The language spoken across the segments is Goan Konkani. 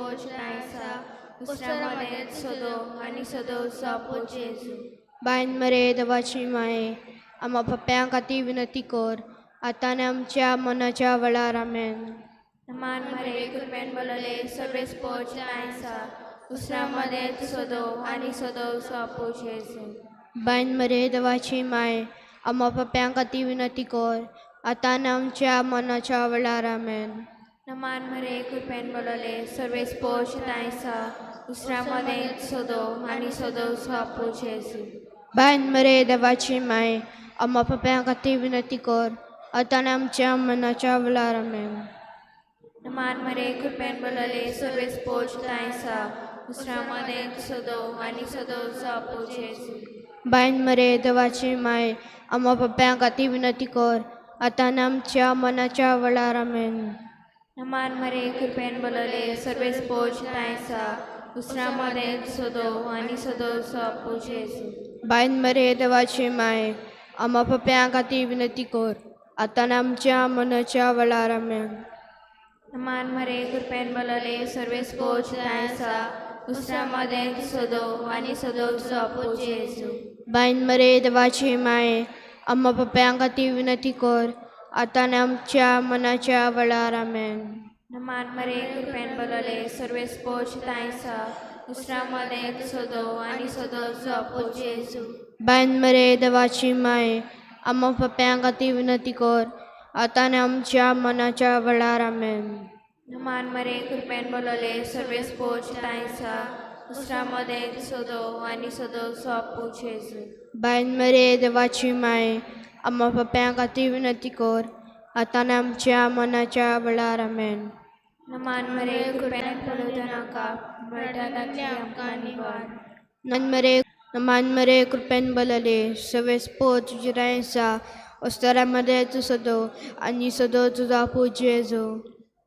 पोचताय आसा उसरा मदेंत सदो आनी सदो सोपो जेजू. बायन मरे देवाची माये आम्हा पाप्यां खातीर विनंती कर आतां आनी आमच्या मनाच्या वेळार. आमेन. मान मरे कृपेन बोलले सर्वेस पोचताय आसा उसरा मदेंत सदो आनी सदो सोपो जेजू. बायन मरे देवाची माय आम्हा पाप्यां खातीर विनंती कर आतां आनी आमच्या मनाच्या वेळार. आमेन. नमान मरे कृपेन बोलले सर्वेस पोचताय आसा उसरा मदेंत सदो आनी सदो सोपो जेजू. बायन मरे देवाची माय आम्हा पाप्यां खातीर विनंती कर आतां आनी आमच्या मनाच्या वेळार. आमेन. नमान मरे कृपेन बोलले सर्वेस पोचताय आसा उसरा मदेंत सदो आनी सदो सोपो जेजू. बायन मरे देवाची माय आम्हा पाप्यां खातीर विनंती कर आतां आनी आमच्या मनाच्या वेळार. आमेन. नमान मरे कृपेन बोलले सर्वेस पोचताय आसा उसरा मदेंत सदो आनी सदो सोपो जेजू. बायन मरे देवाची माय आम्हा पाप्यां खातीर विनंती कर आतां आनी आमच्या मनाच्या वेळार. आमेन. नमान मरे कृपेन बोलले सर्वेस पोचताय आसा उसरा मदेंत सदो आनी सदो सोपो जेजू. बायन मरे देवाची माय आम्हा पाप्यां खातीर विनंती कर आतां आनी आमच्या मनाच्या वेळार. आमेन. नमान मरे कृपेन बोलले सर्वेस पोचताय आसा उसरा मदेंत सदो आनी सदो सोपो जेजू. बायन मरे देवाची माय आम्हा पाप्यां खातीर विनंती कर आतां आनी आमच्या मनाच्या वेळार. आमेन. नमान मरे कृपेन बोलले सर्वेस पोचताय आसा उसरा मदेंत सदो आनी सदो सोपो जेजू. बायन मरे देवाची माय आम्हा पाप्यां खातीर विनंती कर आतां आनी आमच्या मनाच्या वेळार. आमेन. नमान मरे कृपेन पडूं नाका मरणांतली आमकां निवार. नमान मरे नमान मरे कृपेन बलले सवेस पो तुजी रायसा ओस्तरा मध्ये तूं सदो आनी सदो तुजो पूत जेजू.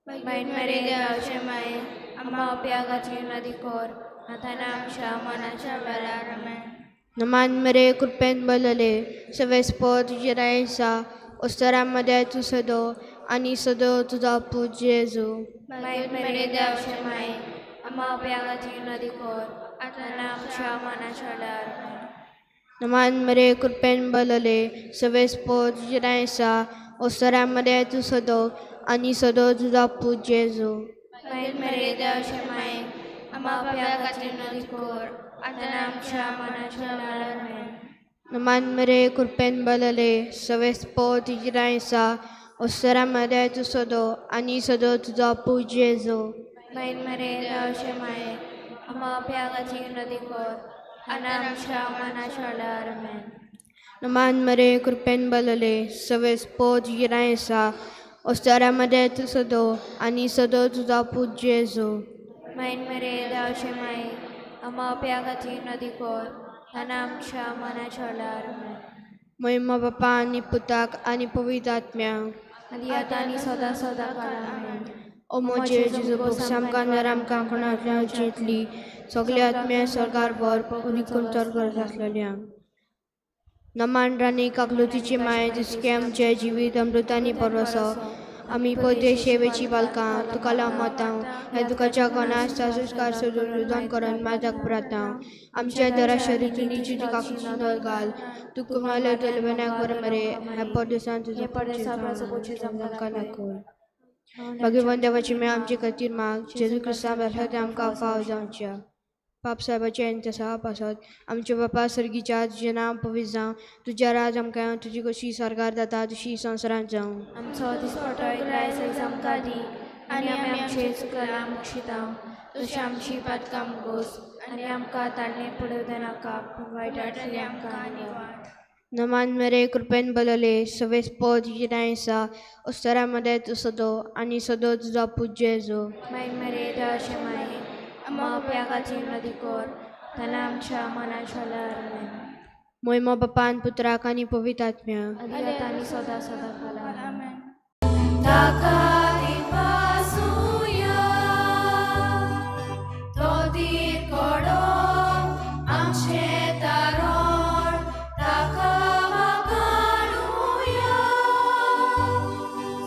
बायन मरे देवाचे माये आम्हा उपयोगाची नदी कर आतां आनी आमच्या मनाच्या वेळार. आमेन. नमान मरे कृपेन बलले सवेस पो तुजी रायसा ओस्तरा मध्ये तूं सदो आनी सदो तुजो पूत जेजू. बायन मरे देवाचे माये आम्हा उपयोगाची नदी कर आतां आनी आमच्या मनाच्या वेळार. आमेन. नमान मरे कृपेन बलले सवेस पो तुजी रायसा ओस्तरा मध्ये तूं सदो आनी सदो तुजो पूत जेजू. बायन मरे देवाचे माये आम्हा उपयोगाची नदी कर आतां आनी आमच्या मनाच्या वेळार. आमेन. नमान मरे कृपेन बलले सवेस पो तुजी रायसा ओस्तरा मध्ये तूं सदो आनी सदो तुजो पूत जेजू. बायन मरे देवाचे माये आम्हा उपयोगाची नदी कर आनी आमच्या मनाच्या वेळार. आमेन. नमान मरे कृपेन बलले सवेस पो तुजी रायसा ओस्तरा मध्ये तूं सदो आनी सदो तुजो पूत जेजू. बायन मरे देवाचे माये आम्हा उपयोगाची नदी कर आनी आमच्या मनाच्या वेळार. आमेन. महिमा बापा आनी पुताक आनी पवित्र आत्म्याक आनी आतां आनी सदां सदां काळा. आमेन. ओ म्हजे जेजू भोगस आमकां नर आमकां कोणांतल्यान जितली सगळे आत्म्या सरकार वर कोण चड गरज आसलेल्या. नमान राणी काकलुतीची माय जिसके आमचे जिवीत अमृतांनी परवसो आमी पयते सेवेची बालकां तुका लावमतां ह्या दुखाच्या कोणा संस्कार सोदून रुदन करून माजाक पुरातां आमच्या दरा शरीर तुका नल घाल तूं कुमाले तलबनाक बरें मरे ह्या परदेसान तुजो आमकां दाखय. भगवान देवाची मेळ आमचे खातीर माग जेजू क्रिस्ता मार्फत आमकां फाव जावच्या. पाप साहेबाचे तसा पासत आमच्या बापा सर्गीच्या तुजें नांव पवित्र जावं तुज्या राज आमकां येवं तुजी कशी सरकार जाता तशी संवसारांत जावं. आमचो दिसपटो ग्रास आयज आमकां दी आनी आमी आमचे चुकला मुक्षिता तशी आमची पातकां मुगोस आनी आमकां ताळणे पडोवं नाका पूण वायटांतली आमकां निवार. नमान मरे कृपेन बलले सवेस पो तुजी रायसा ओस्तरा मध्ये तूं सदो आनी सदो तुजो पूत जेजू. माय मरे देवाचे माये आम्हा उपयोगाची नदी कर ताणें आमच्या मनाच्या वेळार. आमेन. महिमा बापान पुत्राक आनी पवित्र आत्म्याक आनी आतां आनी सदां सदां काळा. आमेन. ताका दिपासुया तो तिरकडो आमचें तारण ताका वाखाणुया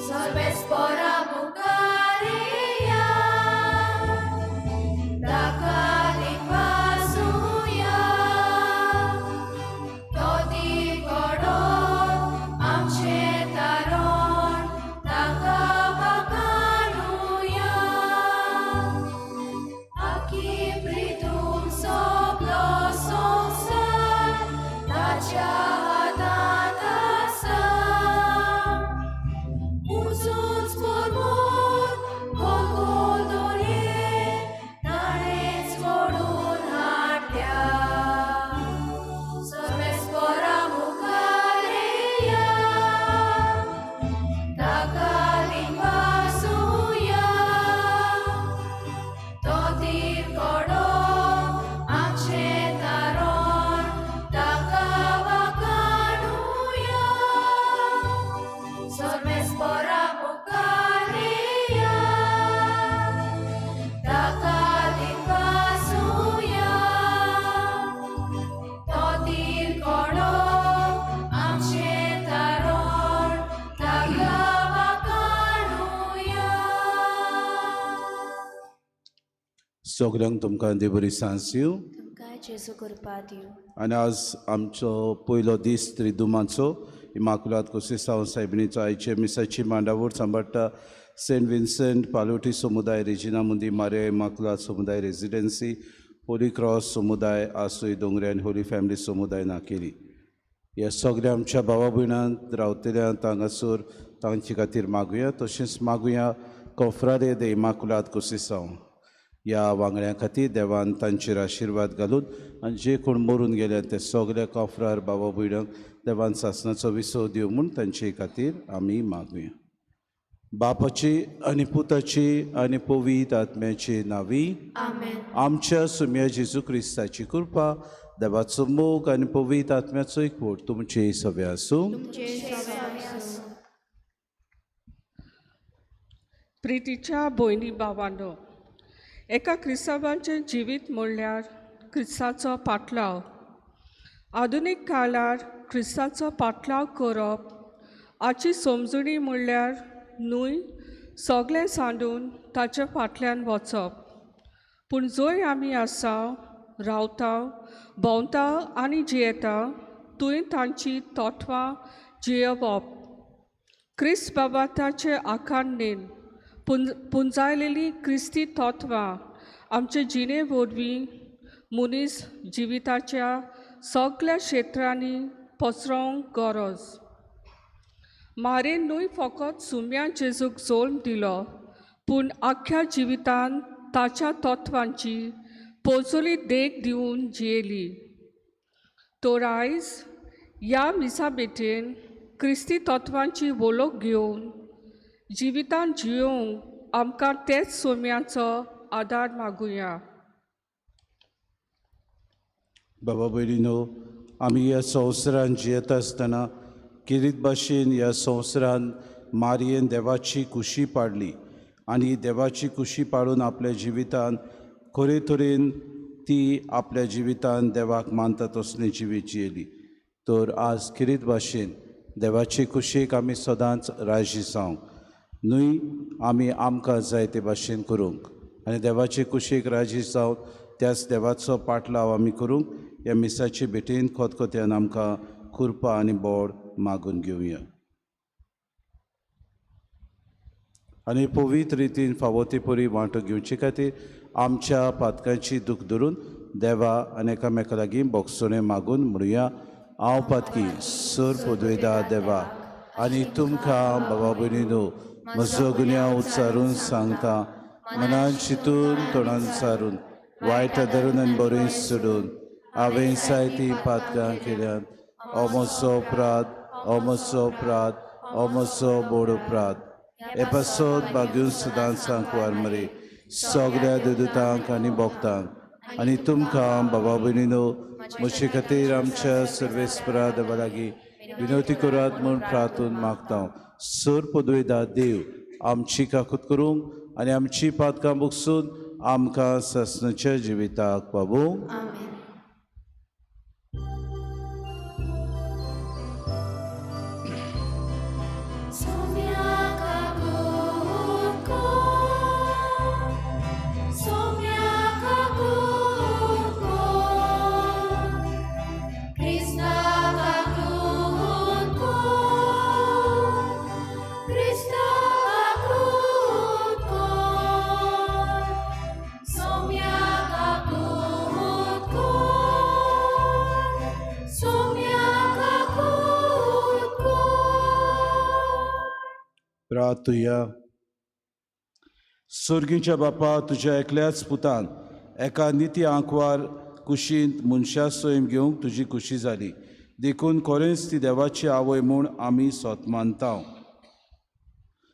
सर्वेस्पोरा मुखार येया. सगल्यांक तुमकां देव बरी सांज दिवं. तुमकां जेजू कृपा दिवं. आनी आज आमचो पयलो दीस त्रिदुमाचो इमाकुलात कोसेसांव सायबिणीचो आयचे मिसाची मांडावळ सांबाळटा सेंट विन्सेंट पालोटी समुदाय, रेजिना मुंदी मारिया इमाकुलात समुदाय रेजिडेन्सी, होली क्रॉस समुदाय आसोय दोंगरे आनी होली फॅमिली समुदाय नाकेली. ह्या सगल्या आमच्या भावा भयणांत रावतल्या हांगासर तांचे खातीर मागुया. तशेंच मागुया कोफ्रादे दे इमाकुलात कोसेसांव ह्या वांगड्यां खातीर देवान तांचेर आशिर्वाद घालून आनी जे कोण मरून गेल्या ते सगल्या कोफ्रार बाबा भयणांक देवान सासणाचो विसव दिवं म्हूण तांचे खातीर आमी मागुया. बापाची आनी पुताची आनी पवित्र आत्म्याची नांवी आमेन. आमच्या सुम्या जेजू क्रिस्ताची कृपा, देवाचो मोग आनी पवित्र आत्म्याचो एकवट तुमचे सगळे आसूं. प्रितीच्या भयणी भावांनो, एका क्रिस्तांवाचें जिवीत म्हणल्यार क्रिस्ताचो पाटलाव. आधुनीक काळार क्रिस्ताचो पाटलाव करप हाची समजणी म्हणल्यार न्हय सगळें सांडून ताच्या फाटल्यान वचप, पूण जंय आमी आसा, रावता, भोंवता आनी जियेता थंय तांची तत्वां जियोवप. क्रिस्त बाबाताचे आखाणेन पुंजायलेली क्रिस्ती तत्वां आमचे जिणे वरवीं मनीस जिविताच्या सगळ्या क्षेत्रांनी पसरोवंक गरज. मारेन न्हय फकत सुम्या जेजूक जल्म दिलो, पूण आख्ख्या जिवितान ताच्या तत्वांची पोजोली देख दिवन जियेली. तर आयज ह्या मिसा भेटेन क्रिस्ती तत्वांची वळख घेवन जिवितान जियोवंक आमकां तेच सोम्याचो आदार मागुया. बाबा भयणीनो, आमी ह्या संवसारान जियेता आसतना किरीत भाशेन ह्या संवसारान मारयेन देवाची कुशी पाडली आनी देवाची कुशी पाडून आपल्या जिवितान खरे तरेन ती आपल्या जिवितान देवाक मानता तसलें जिवीत जियेली. तर आज किरीत भाशेन देवाचे कुशीक आमी सदांच राजी जावंक न्हय, आमी आमकां जाय ते भाशेन करूंक आनी देवाचे कुशीक राजी जावन त्याच देवाचो पाटलाव आमी करूंक ह्या मिसाचे भेटेन खोतखोत्यान आमकां कृपा आनी बोड मागून घेवया. आनी पवित्र रितीन फावो ते परी वांटो घेवचे खातीर आमच्या पातकांची दूख धरून देवा आनी एकामेका लागीं बोगसणें मागून म्हणुया. हांव पातकी सर पदवेदा देवा आनी तुमकां बाबा भयणीनो म्हजो गुन्यांव उच्चारून सांगता, मनान चिंतून तोंडान सारून वायट धरून आनी बरें सोडून हांवें जायतीं पातकां केल्यात. हो म्हजो अपराध, हो म्हजो अपराध, हो म्हजो बोड अपराध. हे पासत भाग्यून सदांच सांकवार मरे सगळ्या देवदूतांक आनी भक्तांक आनी तुमकां बाबा भयणीनो म्हजे खातीर आमच्या सर्वेस्परा देवा लागीं विनवती करात म्हूण प्रार्थून मागता. सर पदवेदा देव आमची काकूत करूंक आनी आमची पातकां बगसून आमकां सासणाच्या जिविताक पावोवंक. प्रार्थुया. सर्गीच्या बापा, तुज्या एकल्याच पुतान एका निती आंकवार कुशींत मनशा सैम घेवंक तुजी खुशी जाली, देखून खरेंच ती देवाची आवय म्हूण आमी सोत मानता.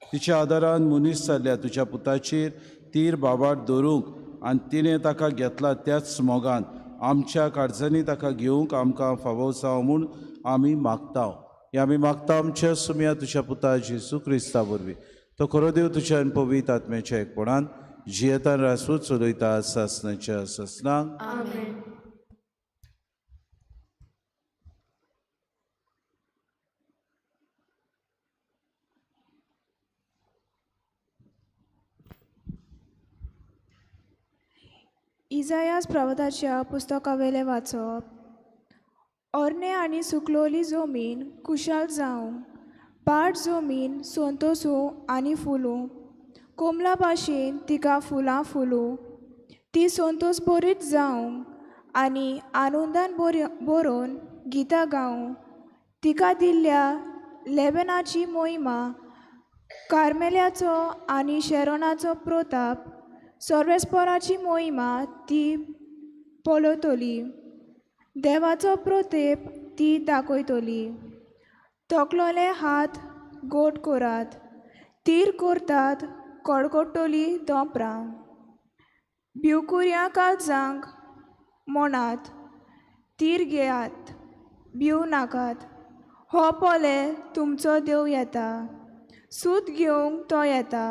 तिच्या आदारान मनीस जाल्ल्या तुज्या पुताचेर तीर बाबाट दवरूंक आनी तिणें ताका घेतला त्याच मोगान आमच्या काळजांनी ताका घेवंक आमकां फावो जावं म्हूण आमी मागता. हे आमी मागता आमच्या सुम्या तुज्या पुता जेजू क्रिस्ता वरवीं. तो खरो देव तुज्या आनी पवित्र आत्म्याच्या एकपणान जियेतान रासू चलयता सासणाच्या सासणाक. आमेन. इजायास प्रवताच्या पुस्तकावेलें वाचप. ओरणे आनी सुकलोली जमीन कुशाल जावं, पाट जमीन संतोसूं आनी फुलूं, कोमला भाशेन तिका फुलां फुलूं, ती संतोस बरीच जावं आनी आनंदान बरोवन गितां गावं. तिका दिल्ल्या लेबनाची मोहिमा, कार्मेल्याचो आनी शेरोनाचो प्रोताप, सर्वेस्पराची मोहिमा ती पळयतली, देवाचो प्रोतेप ती दाखयतली. तकलोले हात गोट करात, तीर करतात कडकडटली दोंपरां, भिवकुऱ्या काळजांक म्हणात, तीर घेयात भिव नाकात, हो पोले तुमचो देव येता, सूत घेवंक तो येता,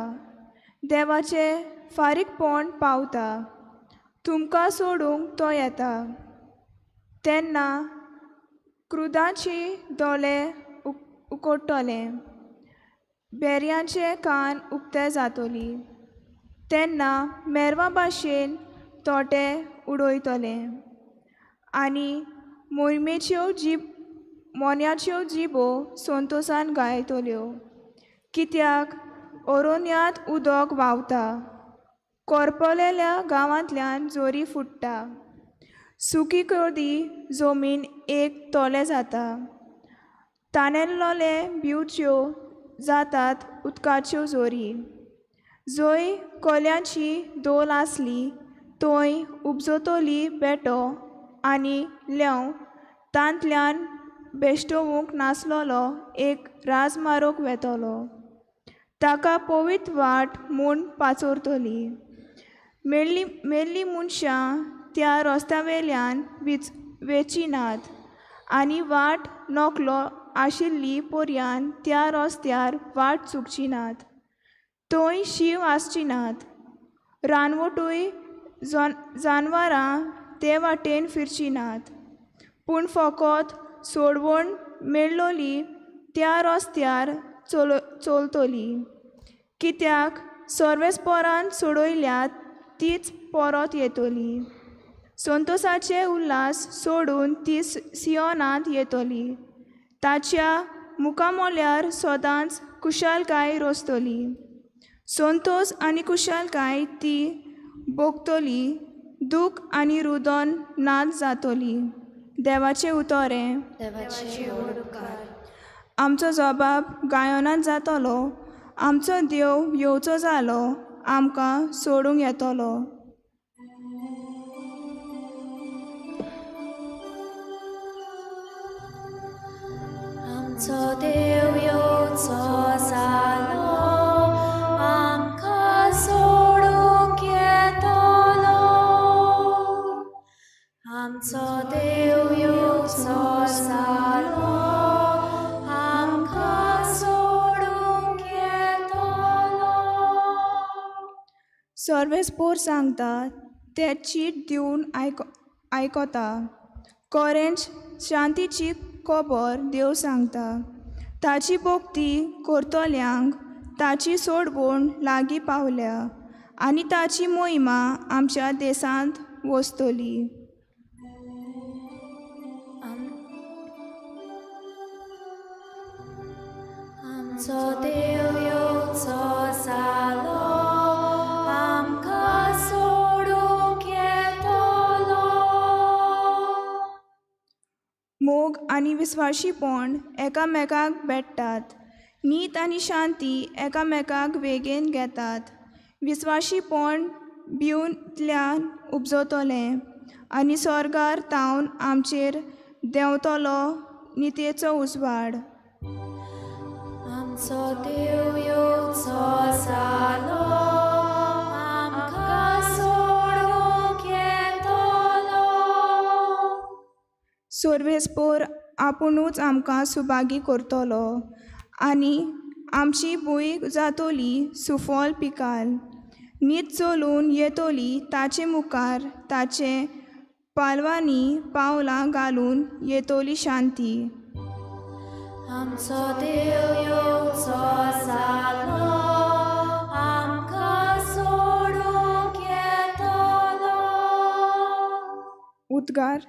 देवाचें फारीकपण पावता, तुमकां सोडूंक तो येता. तेन्ना क्रुदाची दोळे उकडटले, बेरयांचे कान उक्ते जातली, तेन्ना मेरवा भाशेन तोटे उडयतले आनी मोहिमेच्यो जीब मोन्याच्यो जिबो संतोसान गायतल्यो. कित्याक ओरोन्यांत उदक व्हांवता, कोरपलेल्या गांवांतल्यान जोरी फुट्टा, सुकी कोदी जमीन एक तोले जाता, तानेल्लोले भिवच्यो जातात उदकाच्यो जोरी. जंय कोल्यांची दोल आसली थंय उपजतली बेटो आनी ल्हेंव, तांतल्यान बेश्टोवूंक नासलेलो एक राजमारोग वेतलो, ताका पवित्र वाट म्हूण पाचोरतली. मेल्ली मेल्ली मनशां त्या रस्त्यावेल्यान वेची नात आनी वाट नोकलो आशिल्ली पर्यान त्या रस्त्यार वाट चुकची नात. थंय शींव आसची नात, रानवटूय जानवरां ते वाटेन फिरची नात, पूण फकत सोडवण मेळ्ळोली त्या रस्त्यार चलतली. कित्याक सर्वेस्परान सोडयल्यात तीच परत येतली, संतोसाचे उल्हास सोडून ती सियोनांत येतली, ताच्या मुखामोल्यार सदांच कुशालकाय रोसतली, संतोस आनी कुशालकाय ती भोगतली, दूख आनी रुदन नाच जातली. देवाचें उतर हें. आमचो जबाब गायनांत जातलो, आमचो देव येवचो जालो, आमकां सोडूंक येतलो. आमचो देव येवचो जालो, आमकां सोडूंक येतलो. आमचो देव येवचो जालो, आमकां सोडूंक येतलो. सर्वेस्पोर सांगता ते चीट दिवन आयकता, कोरेंच शांतीची खबर देव सांगता, ताची भक्ती करतल्यांक ताची सोडवण लागीं पावल्या आनी ताची मोहिमा आमच्या देशांत वसतली. आमचो देव येवचो जालो, आमकां सोडूंक येतलो. मोग आनी विस्वाशीपण एकामेकाक भेट्टात, नीत आनी शांती एकामेकाक वेगेन घेतात, विस्वाशीपण भिवंतल्यान उपजतलें आनी स्वर्गार तावन आमचेर देंवतलो नितेचो उजवाड. आमचो देव येवचो जालो, आमकां सोडूंक येतलो. सर्वेस्पोर आपुणूच आमकां सुभागी करतलो आनी आमची भूंय जातली सुफल पिकाल, नीत चलून येतली ताचे मुखार, ताचे पालवांनी पावलां घालून येतली शांती. आमचो देव येवचो जालो, आमकां सोडूंक येतलो. उद्गार.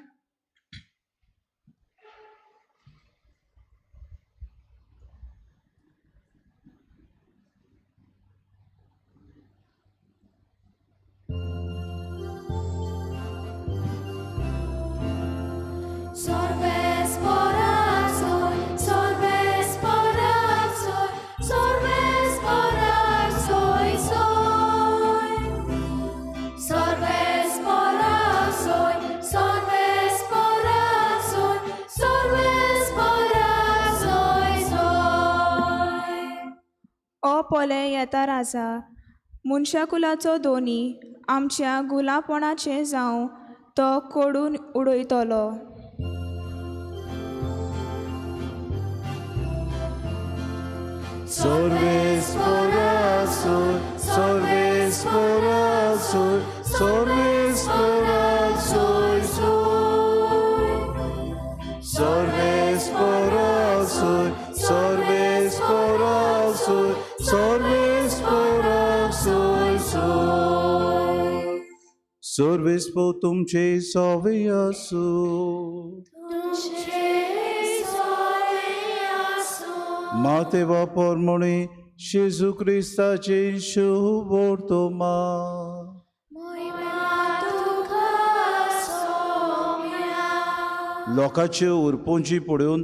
Sorbes porazoj, sorbes porazoj, sorbes porazoj, soj. Sorbes porazoj, sorbes porazoj, sorbes porazoj, soj. ओ पोले येता राजा, मनशाकुलाचो दोनी आमच्या गुलापणाचें जावं तो कोडून उडयतलो. Sorbes porazoj, sorbes porazoj, sorbes porazoj, soj. Sorbes porazoj, sorbes porazoj, sorbes porazoj, soj. Sorbes po तुमचे सोवे आसूं. माते वापर म्हणी जेजू क्रिस्ताचे शुभ वर्तमान. लोकांच्यो उरपोंची पळोवन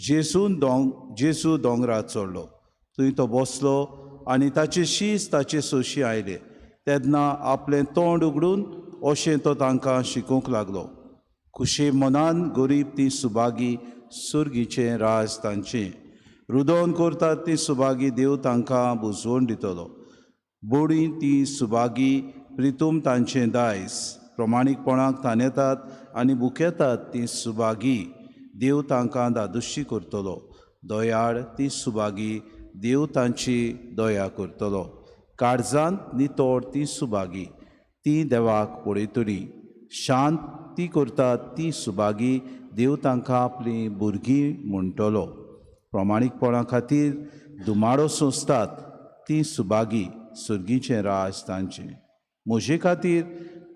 जेसून दोंग जेसू दोंगरार चडलो. थंय तो बसलो आनी ताचे शीस ताचे सोशी आयले तेन्ना आपलें तोंड उगडून अशें तो तांकां शिकोवंक लागलो. खुशे मनान गरीब ती सुभागी, सुर्गीचें राज तांचें. रुदोन करतात ती सुभागी, देव तांकां बुजवण दितलो. बोडी ती सुभागी, प्रितूम तांचें दायज. प्रमाणीकपणाक तानेतात आनी बुकेतात ती सुभागी, देव तांकां दादुशी करतलो. दयाळ ती सुभागी, देव तांची दया करतलो. काळजांत नितळ ती सुभागी, ती देवाक पळयतली. शांत ती करतात ती सुभागी, देव तांकां आपलीं भुरगीं म्हणटलो. प्रमाणीकपणा खातीर धुमाडो सोंसतात ती सुभागी, सुर्गीचें राज तांचें. म्हजे खातीर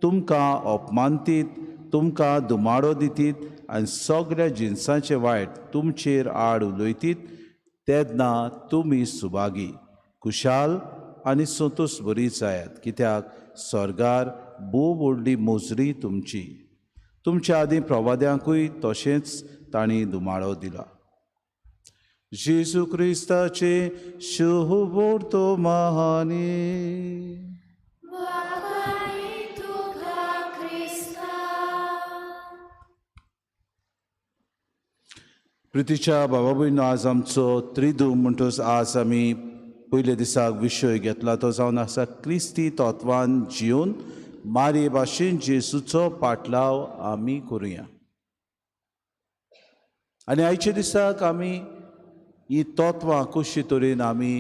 तुमकां अपमानतीत, तुमकां धुमाडो दितीत आनी सगळ्या जिनसांचें वायट तुमचेर आड उलयतीत तेन्ना तुमी सुभागी. खुशाल आनी संतोश बरी जायात, कित्याक स्वर्गार भोव व्हडली मोजरी तुमची. तुमच्या आदीं प्रवाद्यांकूय तशेंच तांणी धुमाडो दिला. जेजू क्रिस्ताचे शुभ वर्तमानी. प्रितीच्या बाबा भयणो, आज आमचो त्रिदू म्हणटच आज आमी पयल्या दिसाक विशय घेतला तो जावन आसा क्रिस्ती तत्वान जिवन मारये भाशेन जेजूचो पाटलाव आमी करुया. आनी आयच्या दिसाक आमी ही तत्वां कशे तरेन आमी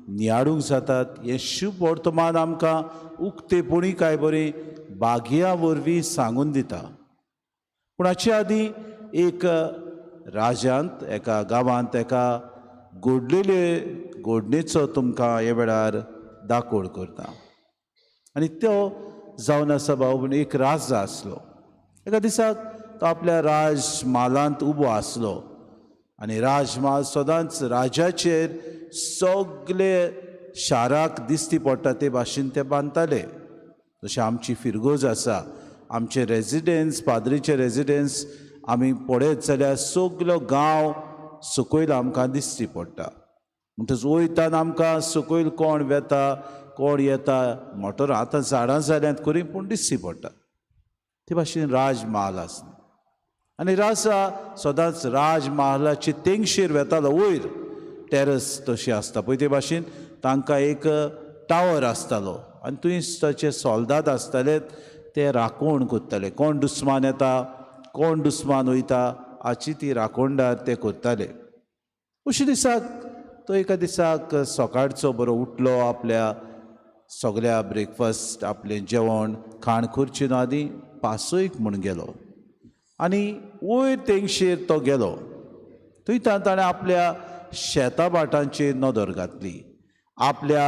नियाळूंक जातात हें शुभ वर्तमान आमकां उक्तेपणी काय बरें बागया वरवीं सांगून दिता. पूण हाचे आदीं एक राज्यांत एका गांवांत एका घडलेले घडणेचो तुमकां ह्या वेळार दाकोड करता. आनी तो जावन आसा भाव एक राजा आसलो. एका दिसाक तो आपल्या राजम्हालांत उबो आसलो आनी राजम्हाल सदांच राजाचेर सगळे शाराक दिश्टी पडटा ते भाशेन ते बांदताले. जशें आमची फिरगोज आसा, आमचे रेजिडेन्स, पाद्रीचे रेजिडेन्स आमी पळयत जाल्यार सगलो गांव सकयल आमकां दिश्टी पडटा. म्हणटच वयताना आमकां सकयल कोण वेता कोण येता, मोटर आतां झाडां जाल्यांत खरी पूण दिश्टी पडटा. ते भाशेन राजम्हाल आसलो आनी राजा सदांच राजमहालाचे तेंगशेर वेतालो वयर टेरस तशी आसता पळय ते भाशेन तांकां एक टावर आसतालो आनी थंय ताचे सोल्दाद आसताले ते राखण करताले. कोण दुस्मान येता कोण दुस्मान वयता हाची ती राखणदार ते करताले. अशे दिसाक तो एका दिसाक सकाळचो बरो उठलो, आपल्या सगळ्या ब्रेकफास्ट आपलें जेवण खाण करचे आदीं पासयक म्हूण गेलो आनी वयर तेंगशेर तो गेलो. थंय ताणें आपल्या शेता भाटांचेर नदर घातली, आपल्या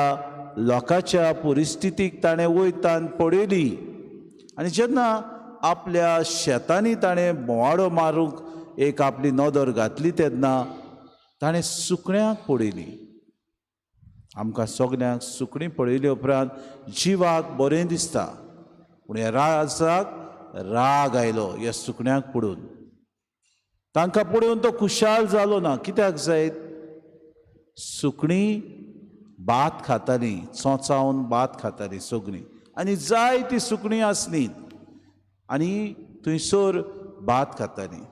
लोकांच्या परिस्थितीक ताणें वयतान पळयली. आनी जेन्ना आपल्या शेतांनी ताणें भोंवाडो मारूंक एक आपली नदर घातली तेन्ना ताणें सुकण्यांक पळयलीं. आमकां सगल्यांक सुकणीं पळयले उपरांत जिवाक बरें दिसता, पूण ह्या राजाक राग आयलो ह्या सुकण्यांक पळोवन. तांकां पळोवन तो खुशाल जालो ना. कित्याक जायत? सुकणीं भात खातालीं, चोंचावन भात खातालीं सगळीं, आनी जायतीं सुकणीं आसलीं आनी थंयसर भात खातालीं.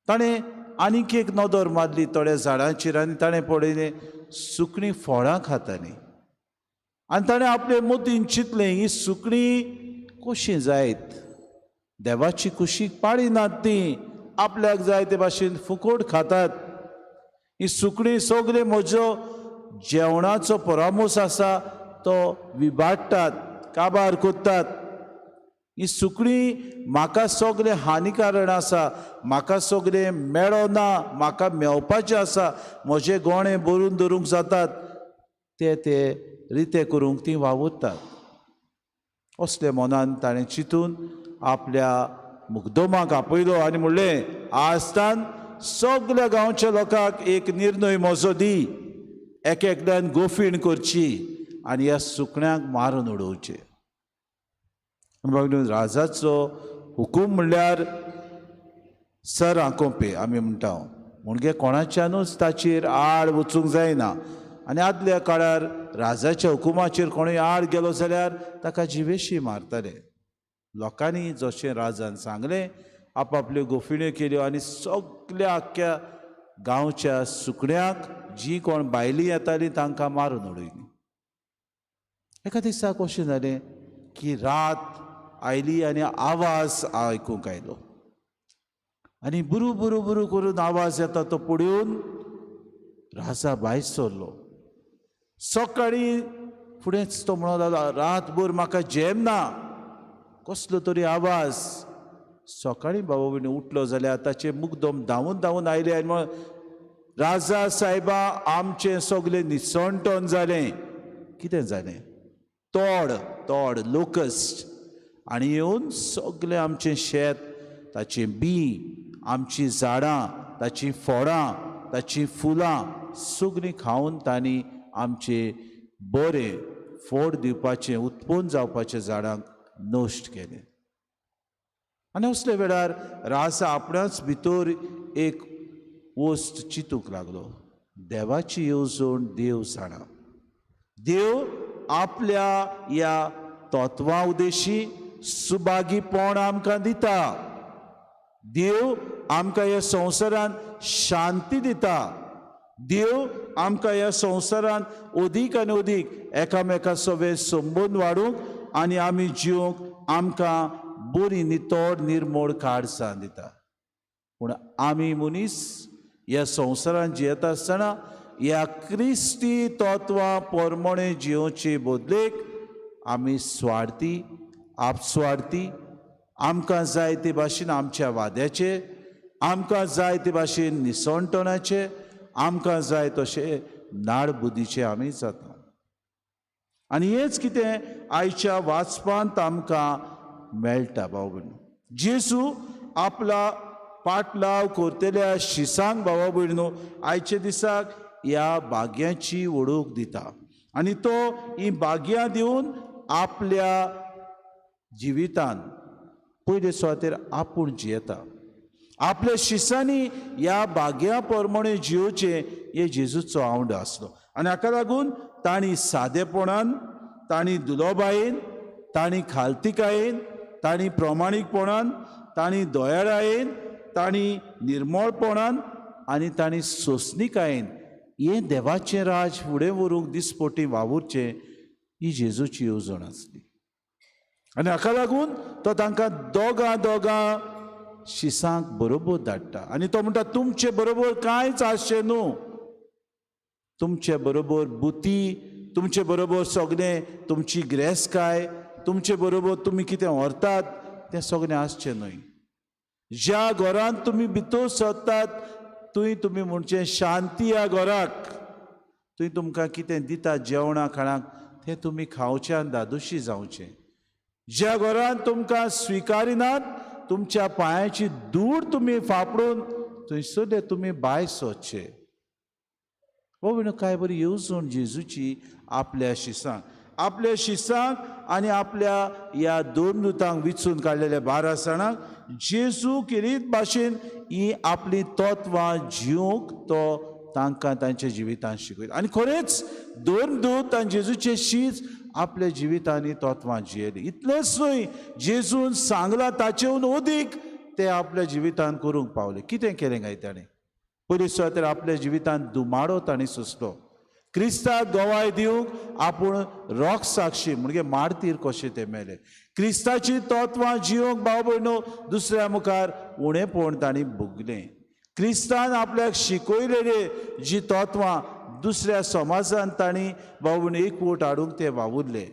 ताणें आनीक एक नदर मारली थोड्या झाडांचेर आनी ताणें पळयलें सुकणीं फळां खातालीं. आनी ताणें आपले मतीन चिंतलें, ही सुकणीं कशीं जायत, देवाची कुशीक पाळिनात तीं, आपल्याक जाय ते भाशेन फुकोट खातात. ही सुकणीं सगळें म्हजो जेवणाचो परामोस आसा तो विबाडटात, काबार करतात. ही सुकणीं म्हाका सगळें हानिकारण आसा, म्हाका सगळें मेळना, म्हाका मेवपाचें आसा, म्हजे गोणे भरून दवरूंक जातात ते ते रिते करूंक तीं वावुरतात. असले मनान ताणें चिंतून आपल्या मुगदोमाक आपयलो आनी म्हणलें, आजतान सगल्या गांवच्या लोकांक एक निर्णय म्हजो दी, एक एकल्यान गोफीण करची आनी ह्या सुकण्यांक मारून उडोवचें. राजाचो हुकूम म्हणल्यार सर आंकोपे आमी म्हणटा, म्हणजे कोणाच्यानूच ताचेर आड वचूंक जायना. आनी आदल्या काळार राजाच्या हुकुमाचेर कोणूय आड गेलो जाल्यार ताका जिवेशी मारताले. लोकांनी जशें राजान सांगलें आपापल्यो गोफिण्यो केल्यो आनी सगल्या आख्ख्या गांवच्या सुकण्यांक जीं कोण भायलीं येतालीं तांकां मारून उडयलीं. एका दिसाक अशें जालें की रात आयली आनी आवाज आयकूंक आयलो आनी बुरू बुरू बुरू करून आवाज येता तो पळोवन राजा भायर सरलो. सकाळीं फुडेंच तो म्हणूंक लागलो, रातभर म्हाका जेम ना, कसलो तरी आवाज. सकाळीं बाबा भयणी उठलो जाल्यार ताचे मुग्दम धांवून धांवून आयले आनी म्हण, राजा सायबा आमचें सगळें निसणटण जालें. कितें जालें? तोड तोड लोकस्ट आनी येवन सगळें आमचें शेत, ताचें बीं, आमचीं झाडां, ताचीं फळां, ताचीं फुलां सगळीं खावन तांणी आमचें बरें फोड दिवपाचें उत्पन्न जावपाचें झाडांक नश्ट केलें. आनी असल्या वेळार राजा आपणाच भितर एक वस्त चिंतूंक लागलो, देवाची येवजण देव जाणा, देव आपल्या ह्या तत्वां उदेशी सुभागीपण आमकां दिता, देव आमकां ह्या संवसारांत शांती दिता, देव आमकां ह्या संवसारांत अदीक आनी अदीक एकामेका सवे संबंद वाडूंक आनी आमी जिवंक आमकां बरी नितळ निर्मोळ काळसां दिता. पूण आमी मनीस ह्या संवसारांत जियेता आसतना ह्या क्रिस्ती तत्वां प्रमाणे जियोवचे बदलेक आमी स्वार्थी, आपस्वार्थी, आमकां जाय ते भाशेन आमच्या वाद्याचे, आमकां जाय ते भाशेन निसणटणाचे, आमकां जाय तशें नाडबुद्दीचे आमी जाता. आनी हेंच कितें आयच्या वाचपांत आमकां मेळटा. भाव भयणीं, जेजू आपला पाटलाव करतल्या शिसांक भावा भयणीनो आयच्या दिसाक ह्या भाग्याची वळख दिता आनी तो ही भाग्यां दिवन आपल्या जिवितान पयले सुवातेर आपूण जियेता. आपल्या शिसांनी ह्या भाग्या प्रमाणे जियोवचें हे जेजूचो आवंडो आसलो आनी हाका लागून तांणी सादेपणान, तांणी दुलोबायेन, तांणी खालतिकायेन, तांणी प्रमाणीकपणान, तांणी दयाळायेन, तांणी निर्मळपणान आनी तांणी सोंसणिकायेन हें देवाचें राज फुडें व्हरूंक दिसपटी वावुरचें ही जेजूची येवजण आसली. आनी हाका लागून तो तांकां दोगां दोगां शिसांक बरोबर धाडटा आनी तो म्हणटा, तुमचे बरोबर कांयच आसचें न्हू, तुमचे बरोबर बुती, तुमचे बरोबर सगळें तुमची ग्रेसकाय, तुमचे बरोबर तुमी कितें व्हरतात तें सगळें आसचें न्हय. ज्या घरांत तुमी भितर सरतात थंय तुमी म्हणचें शांती ह्या घराक, थंय तुमकां कितें दिता जेवणा खाणाक तें तुमी खावचें आनी धादोशी जावचें. ज्या घरान तुमकां स्विकारिनात तुमच्या पांयाची धूळ तुमी फापडून थंयसरले तुमी भायर सोदचे. हो काय बरी येवजण जेजूची आपल्या शिसांक, आपल्या शिसांक आनी आपल्या ह्या दोन दुतांक विचून काडलेल्या 12 जाणांक जेजू केरीत भाशेन ही आपली तत्वां जिवंक तो तांकां तांच्या जिवितांत शिकयता. आनी खरेंच दोन दूत आनी जेजूचे शीज आपल्या जिवितांनी तत्वां जियेली. इतलेंच न्हय, जेजून सांगलां ताचेहून अदीक ते आपल्या जिवितांत करूंक पावले. कितें केलें काय ताणें? पयली सुवातेर आपल्या जिवितांत दुमाडो ताणें सोंसलो. क्रिस्ताक गवाय दिवंक आपूण रोख साक्षी म्हणजे मार्तीर कशें ते मेले. क्रिस्ताची तत्वां जिवंक भाव भयणो दुसऱ्या मुखार उणेपण तांणी भोगलें. क्रिस्तान आपल्याक शिकयलेले जी तत्वां दुसऱ्या समाजान तांणी भाव भयणो एकवट हाडूंक ते वावुरले.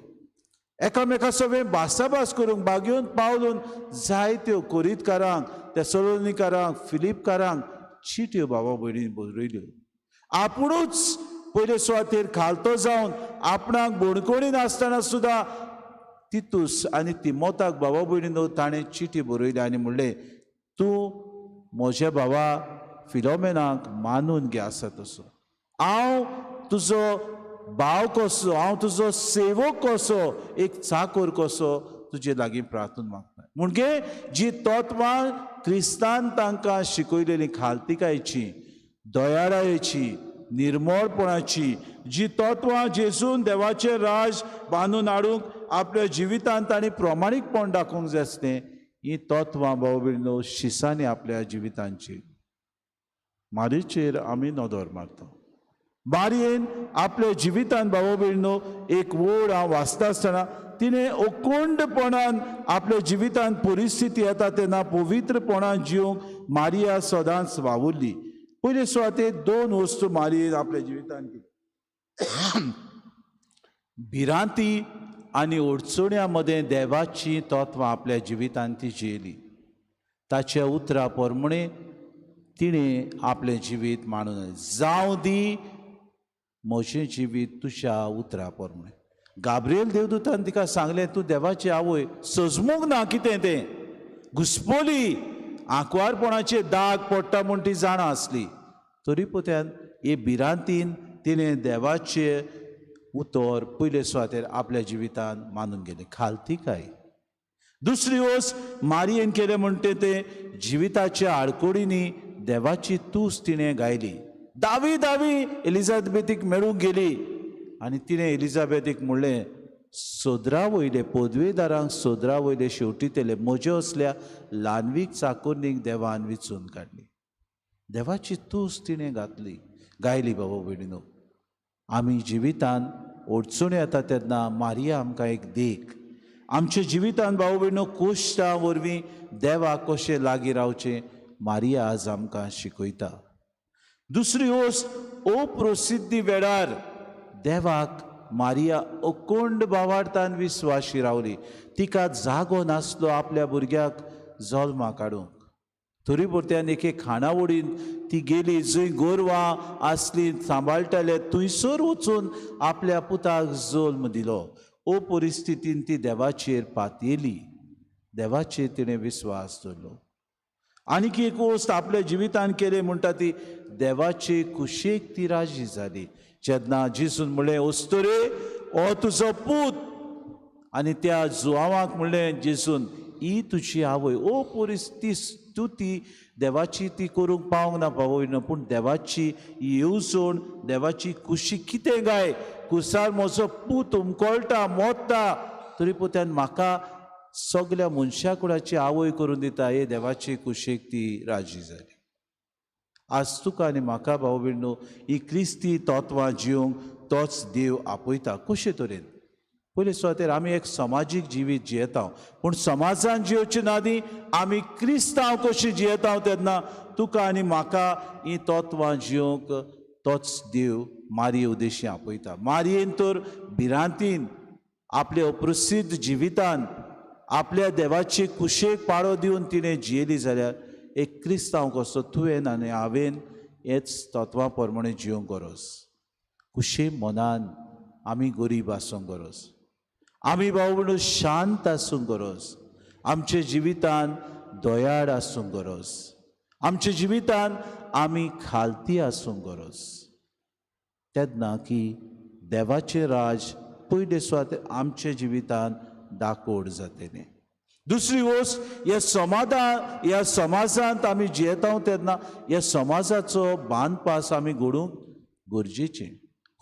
एकामेका सगळें भासाभास करूंक बागेवन पावलून जायत्यो कोरीतकारांक, तेसलोनीकारांक, फिलिपकारांक चिट्यो बाबा भयणीन बरयल्यो. आपुणूच पयले सुवातेर खालतो जावन आपणाक बणकोणी नासतना सुद्दां तितूस आनी तिमोताक बाबा भयणीनो ताणें चिटी बरयली आनी म्हणलें, तूं म्हज्या बाबा फिलोमेनाक मानून घे आसा तसो, हांव तुजो भाव कसो, हांव तुजो सेवक कसो, एक चाकोर कसो तुजे लागीं प्रार्थना मागता. म्हणजे जी तत्वां क्रिस्तान तांकां शिकयलेली खालतिकायेची, दयाळायेची, निर्मळपणाची जी तत्वां जेजून देवाचें राज बांदून हाडूंक आपल्या जिवितांत तांणी प्रमाणीकपण दाखोवंक जाय आसलें, ही तत्वां भाव भयणीनो शिसांनी आपल्या जिवितांची. मारीचेर आमी नदर मारता. मारयेन आपल्या जिवितांत भाव भयणीनो एक व्हड हांव वाचता आसतना तिणें अखंडपणान आपल्या जिवितांत परिस्थिती येता तेन्ना पवित्रपणान जिवंक मारिया सदांच वावुरली. पयले सुवातेर दोन वस्तू मारियेन आपल्या जिवितांत केली. भिरांती आनी अडचण्या मदें देवाची तत्वां आपल्या जिवितांत ती जियेली. ताच्या उतरा प्रमाणे तिणें आपलें जिवीत मांडून, जावं दी म्हजें जिवीत तुज्या उतरा प्रमाणे. गाब्रिएल देवदूतान तिका सांगलें, तूं देवाची आवय. सजमूंक ना कितें तें, घुसपोली, आंकवारपणाचे दाग पडटा म्हूण ती जाणा आसली, तरी पोत्यान हे भिरांतीन तिणें देवाचें उतर पयले सुवातेर आपल्या जिवितान मानून गेलें. खालतिकाय. दुसरी वस्त मारियेन केलें म्हणटे तें जिविताच्या आडकोडींनी देवाची तूस तिणें गायली. दावी दावी एलिजाबेथीक मेळूंक गेली आनी तिणें एलिजाबेथीक म्हणलें, सोदरा वयले पदवेदारांक सोदरा वयले शेवटीतले म्हजे असल्या ल्हानवीक चाकोरनीक देवान विचून काडली. देवाची तूस तिणें घातली, गायली. बाबा भयणीनो, आमी जिवितान अडचण्यो येता तेन्ना मारिया आमकां एक देख. आमच्या जिवितान भाव भयणो कोश्टां वरवीं देवाक कशें लागीं रावचें मारिया आज आमकां शिकयता. दुसरी वस्त, अप्रसिद्धी वेळार देवाक मारिया अखंड भावार्थान विस्वाशी रावली. तिका जागो नासलो आपल्या भुरग्याक जल्माक हाडूंक, तरी परत्यान एके खाणावळीन ती गेली जंय गोरवां आसली सांबाळटाले थंयसर वचून आपल्या पुताक जल्म दिलो. ओ परिस्थितीन ती देवाचेर पातयेली, देवाचेर तिणें विस्वास दवरलो. आनीक एक वस्त आपल्या जिवितान केलें म्हणटा ती देवाचे कुशेक ती राजी जाली. जेन्ना जेजून म्हणलें, अस्तुरे हो तुजो पूत, आनी त्या जुआवाक म्हणलें जेजून, ही तुजी आवय. ओ परिस्थिती स्तुती देवाची ती करूंक पावंक ना पावय, पूण देवाची येवजण, देवाची कुशी कितें गाय, कुसार म्हजो पूत उमकळटा मोत्ता, तरी पोत्यान म्हाका सगल्या मनशा कुळाची आवय करून दिता, हे देवाची कुशेक ती राजी जाली. आज तुका आनी म्हाका भाव भयणो ही क्रिस्ती तत्वां जिवंक तोच देव आपयता. कशे तरेन? पयले सुवातेर आमी एक समाजीक जिवीत जियेता, पूण समाजान जियोवचे नादी आमी क्रिस्तांव कशी जियेता तेन्ना तुका आनी म्हाका ही तत्वां जिवंक तोच देव मारये उद्देशी आपयता. मारयेन तर भिरांतीन आपले अप्रसिद्ध जिवितान आपल्या देवाची कुशेक पाळो दिवन तिणें जियेली जाल्यार एक क्रिस्तांव कसो तुवें आनी हांवें हेच तत्वां प्रमाणे जिवंक गरज. कुशे मनान आमी गरीब आसूंक गरज. आमी भाव भयणो शांत आसूंक गरज, आमच्या जिवितान दयाळ आसूंक गरज, आमच्या जिवितान आमी खालती आसूंक गरज. तेन्ना की देवाचें राज पयले सुवातेर आमच्या जिवितान दाकोड जातलें. दुसरी वस्त, ह्या समाधान ह्या समाजांत आमी जियेता तेन्ना ह्या समाजाचो बांदपास आमी घडूंक गरजेचें.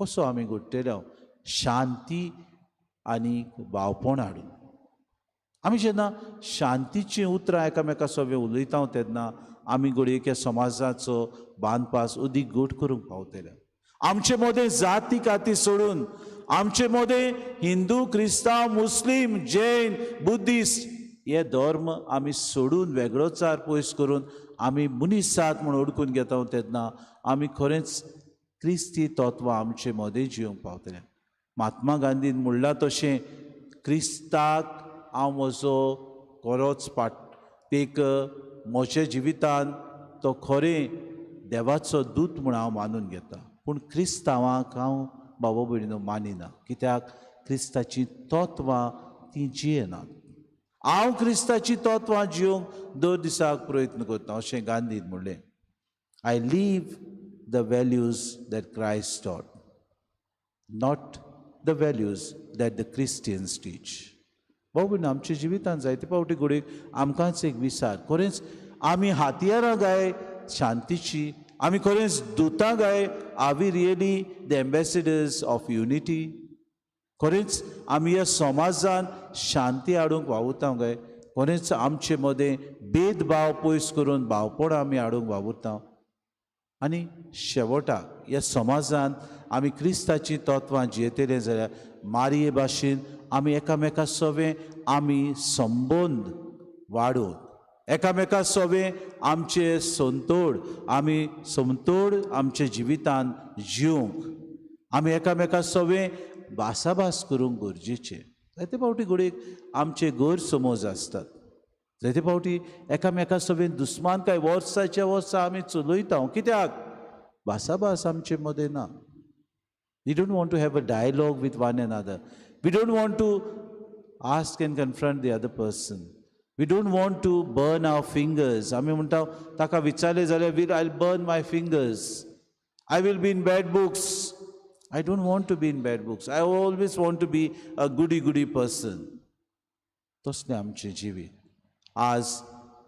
कसो आमी घडटले? शांती आनी भावपण हाडून. आमी जेन्ना शांतीचीं उतरां एकामेका सगळें उलयता तेन्ना आमी घडये ह्या समाजाचो बांदपास अदीक घट करूंक पावतले. आमचे मदें जाती काती सोडून, आमचे मदें हिंदू, क्रिस्तांव, मुस्लीम, जैन, बुद्धिस्ट हे धर्म आमी सोडून वेगळोचार पयस करून आमी मनीस जात म्हूण ओडकून घेता तेन्ना आमी खरेंच क्रिस्ती तत्वां आमचे मदें जिवंक पावतले. महात्मा गांधीन म्हणलां तशें, क्रिस्ताक हांव म्हजो खरोच पाट एक म्हज्या जिवितान तो खरें देवाचो दूत म्हूण हांव मानून घेता, पूण क्रिस्तांवांक हांव बाबा भयणीनो मानिना. कित्याक? क्रिस्ताचीं तत्वां तीं जियेनात. हांव क्रिस्ताचीं तत्वां जिवंक दर दिसाक प्रयत्न करता अशें गांधीन म्हणलें. I live the values that Christ taught, not the values that the Christians teach. भाऊ भयणीनो, आमच्या जिवितान जायते फावटी घडयेक आमकांच एक विचार, खरेंच आमी हातयारां गाय शांतीची, आमी खरेंच दुतां गाय, are we really the ambassadors of unity? खरेंच आमी ह्या समाजान शांती हाडूंक वावुरता काय? खरेंच आमचे मदें भेदभाव पयस करून भावपण आमी हाडूंक वावुरता? आनी शेवटाक ह्या समाजान आमी क्रिस्ताचीं तत्वां जियेतले जाल्यार मारये भाशेन आमी एकामेका सवें आमी संबंद वाडोवन, एकामेका सवें आमचे संतोड आमी समतोड आमच्या जिवितान जिवंक आमी एकामेका सवें भासाभास करूंक गरजेचें. जायते फावटी घडयेक आमचे गैरसमज आसतात, जायते फावटी एकामेका सवें दुस्मानकाय वर्साच्या वर्सा आमी चलयता. कित्याक? भासाभास आमचे मदें ना. We don't want to have a dialogue with one another. We don't want to ask and confront the other person. We don't want to burn our fingers. आमी म्हणटा ताका विचारलें जाल्यार will I burn my fingers, I will be in bad books. I don't want to be in bad books. I always want to be a goody goody person. तसलें आमचें जिवीत. आज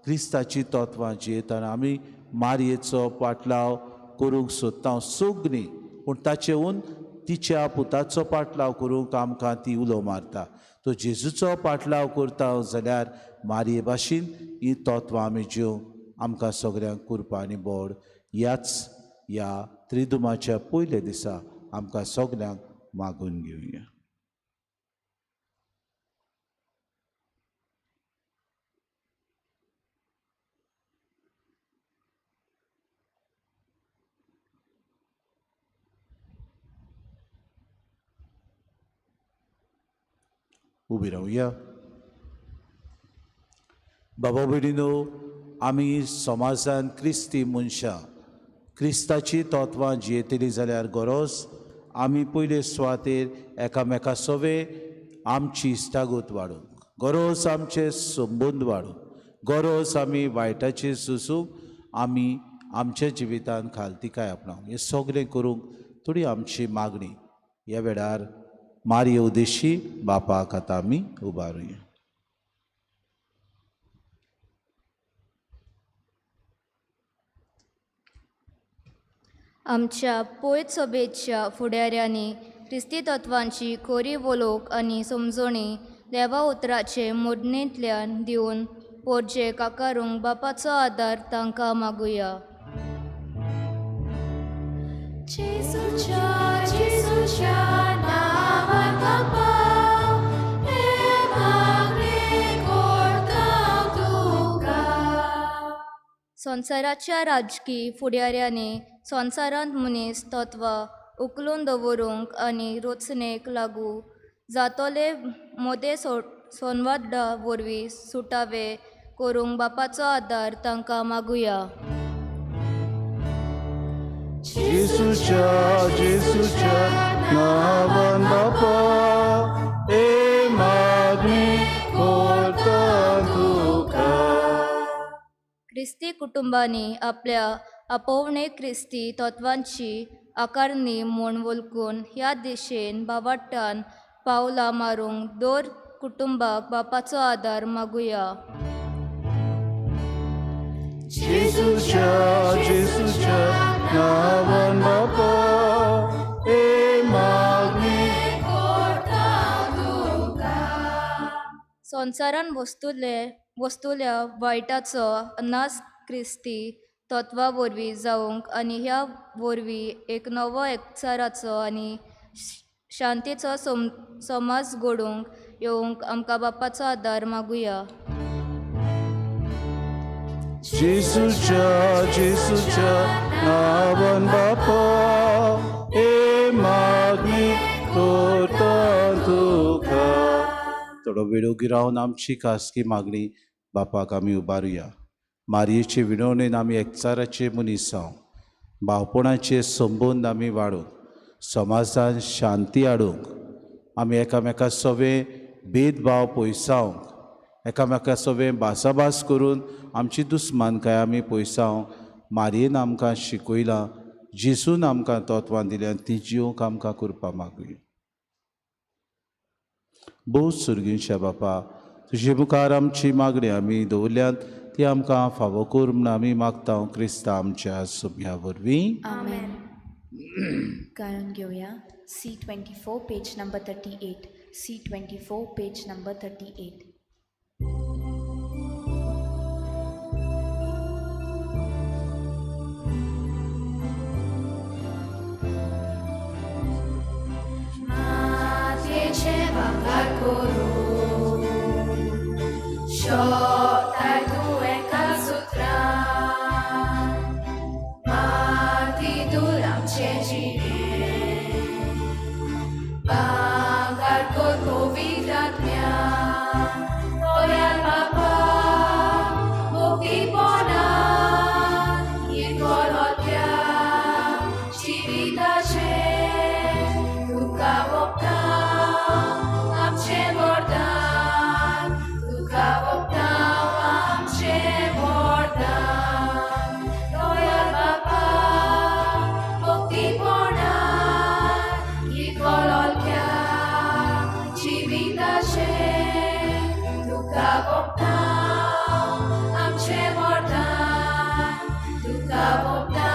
क्रिस्ताची तत्वां जियेतना आमी मारयेचो पाटलाव करूंक सोदता सगळीं, पूण ताचेहून तिच्या पुताचो पाटलाव करूंक आमकां ती उलो मारता. तो जेजूचो पाटलाव करता जाल्यार मारये भाशेन ही तत्वां आमी जिवंक आमकां सगळ्यांक कुरपा आनी बोड ह्याच ह्या त्रिदुमाच्या पयल्या दिसा आमकां सगळ्यांक मागून घेवया. उबी रावया. बाबा भयणीनो, आमी समाजान क्रिस्ती मनशां क्रिस्ताची तत्वां जियेतली जाल्यार गरज आमी पयले सुवातेर एकामेका सवें आमची इश्टागत वाडोवंक गरज, आमचे संबंद वाडोवंक गरज, आमी वायटाचेर सोसूंक आमी आमच्या जिवितान खालतिकाय आपणावंक. हें सगळें करूंक थोडी आमची मागणी ह्या वेळार मारये उदेशी बापाक आतां आमी उबारुया. आमच्या पोयत सभेच्या फुडाऱ्यांनी क्रिस्ती तत्वांची खरी वलोक आनी समजणी देवा उतराचे मोडणेंतल्यान दिवन पोरजे काकारूंक बापाचो आदार तांकां मागुया. जेजूच्या जेजूच्या नांवान बापा हें मागणें करता तुका. संवसाराच्या राजकी फुडाऱ्यांनी संवसारांत मनीस तत्वां उखलून दवरूंक आनी रचणेक लागू जातले मदें संवादा वरवीं सुटावे करूंक बापाचो आदार तांकां मागुया. जेजूच्या जेजूच्या नांवान बापा हे क्रिस्ती कुटुंबांनी आपल्या आपोवणे क्रिस्ती तत्वांची आकारणी म्हूण वळखून ह्या दिशेन बावाट्टान पावलां मारूंक दर कुटुंबाक बापाचो आदार मागुया. जेजूच्या जेजूच्या नांवान बापा हे मागणी. संवसारान वस्तुले वस्तुल्या वायटाचो नाश क्रिस्ती तत्वा वरवीं जावंक आनी ह्या वरवीं एक नवो एकचाराचो आनी शांतीचो समाज घडोवंक येवंक आमकां बापाचो आदार मागुया. जेजूच्या जेजूच्या नांवान बापा हे मागणी करता तुका. थोडो वेळ ओगी रावन आमची खासगी मागणी बापाक आमी उबारुया. मारयेचे विनवणेन आमी एकचाराचे मनीस जावं, भावपणाचे संबंद आमी वाडोवंक, समाजान शांती हाडूंक, आमी एकामेका सवे भेदभाव पयसावंक, एकामेका सवे भासाभास करून आमची दुस्मानकाय आमी पयसावंक मारयेन आमकां शिकयलां, जेजून आमकां तत्वां दिल्यां, ती जिवंक आमकां करपा मागुया. भोव सुर्गींच्या बापा, तुजे मुखार आमची मागणी आमी दवरल्यात ती आमकां फावो कर म्हूण आमी मागता क्रिस्ता आमच्या सुम्या वरवीं. आमेन. गायन घेवया. C24 page number 38. C24 page number 38. मातयेचें भांगर करून शोताय तूं एका सुत्रान, माती दूर आमचें जिणें भांगर कर पवित्र आत्म्यान. तोयार बापा मुक्तीपणान इरकोलोत्या जिविताचें तुका वोगता आमचें वरदान, तुका वोगता आमचें वरदान. तोयार बापा मुक्तीपणान इरकोलोत्या जिविताचें तुका वोगता आमचें वरदान, तुका वोगता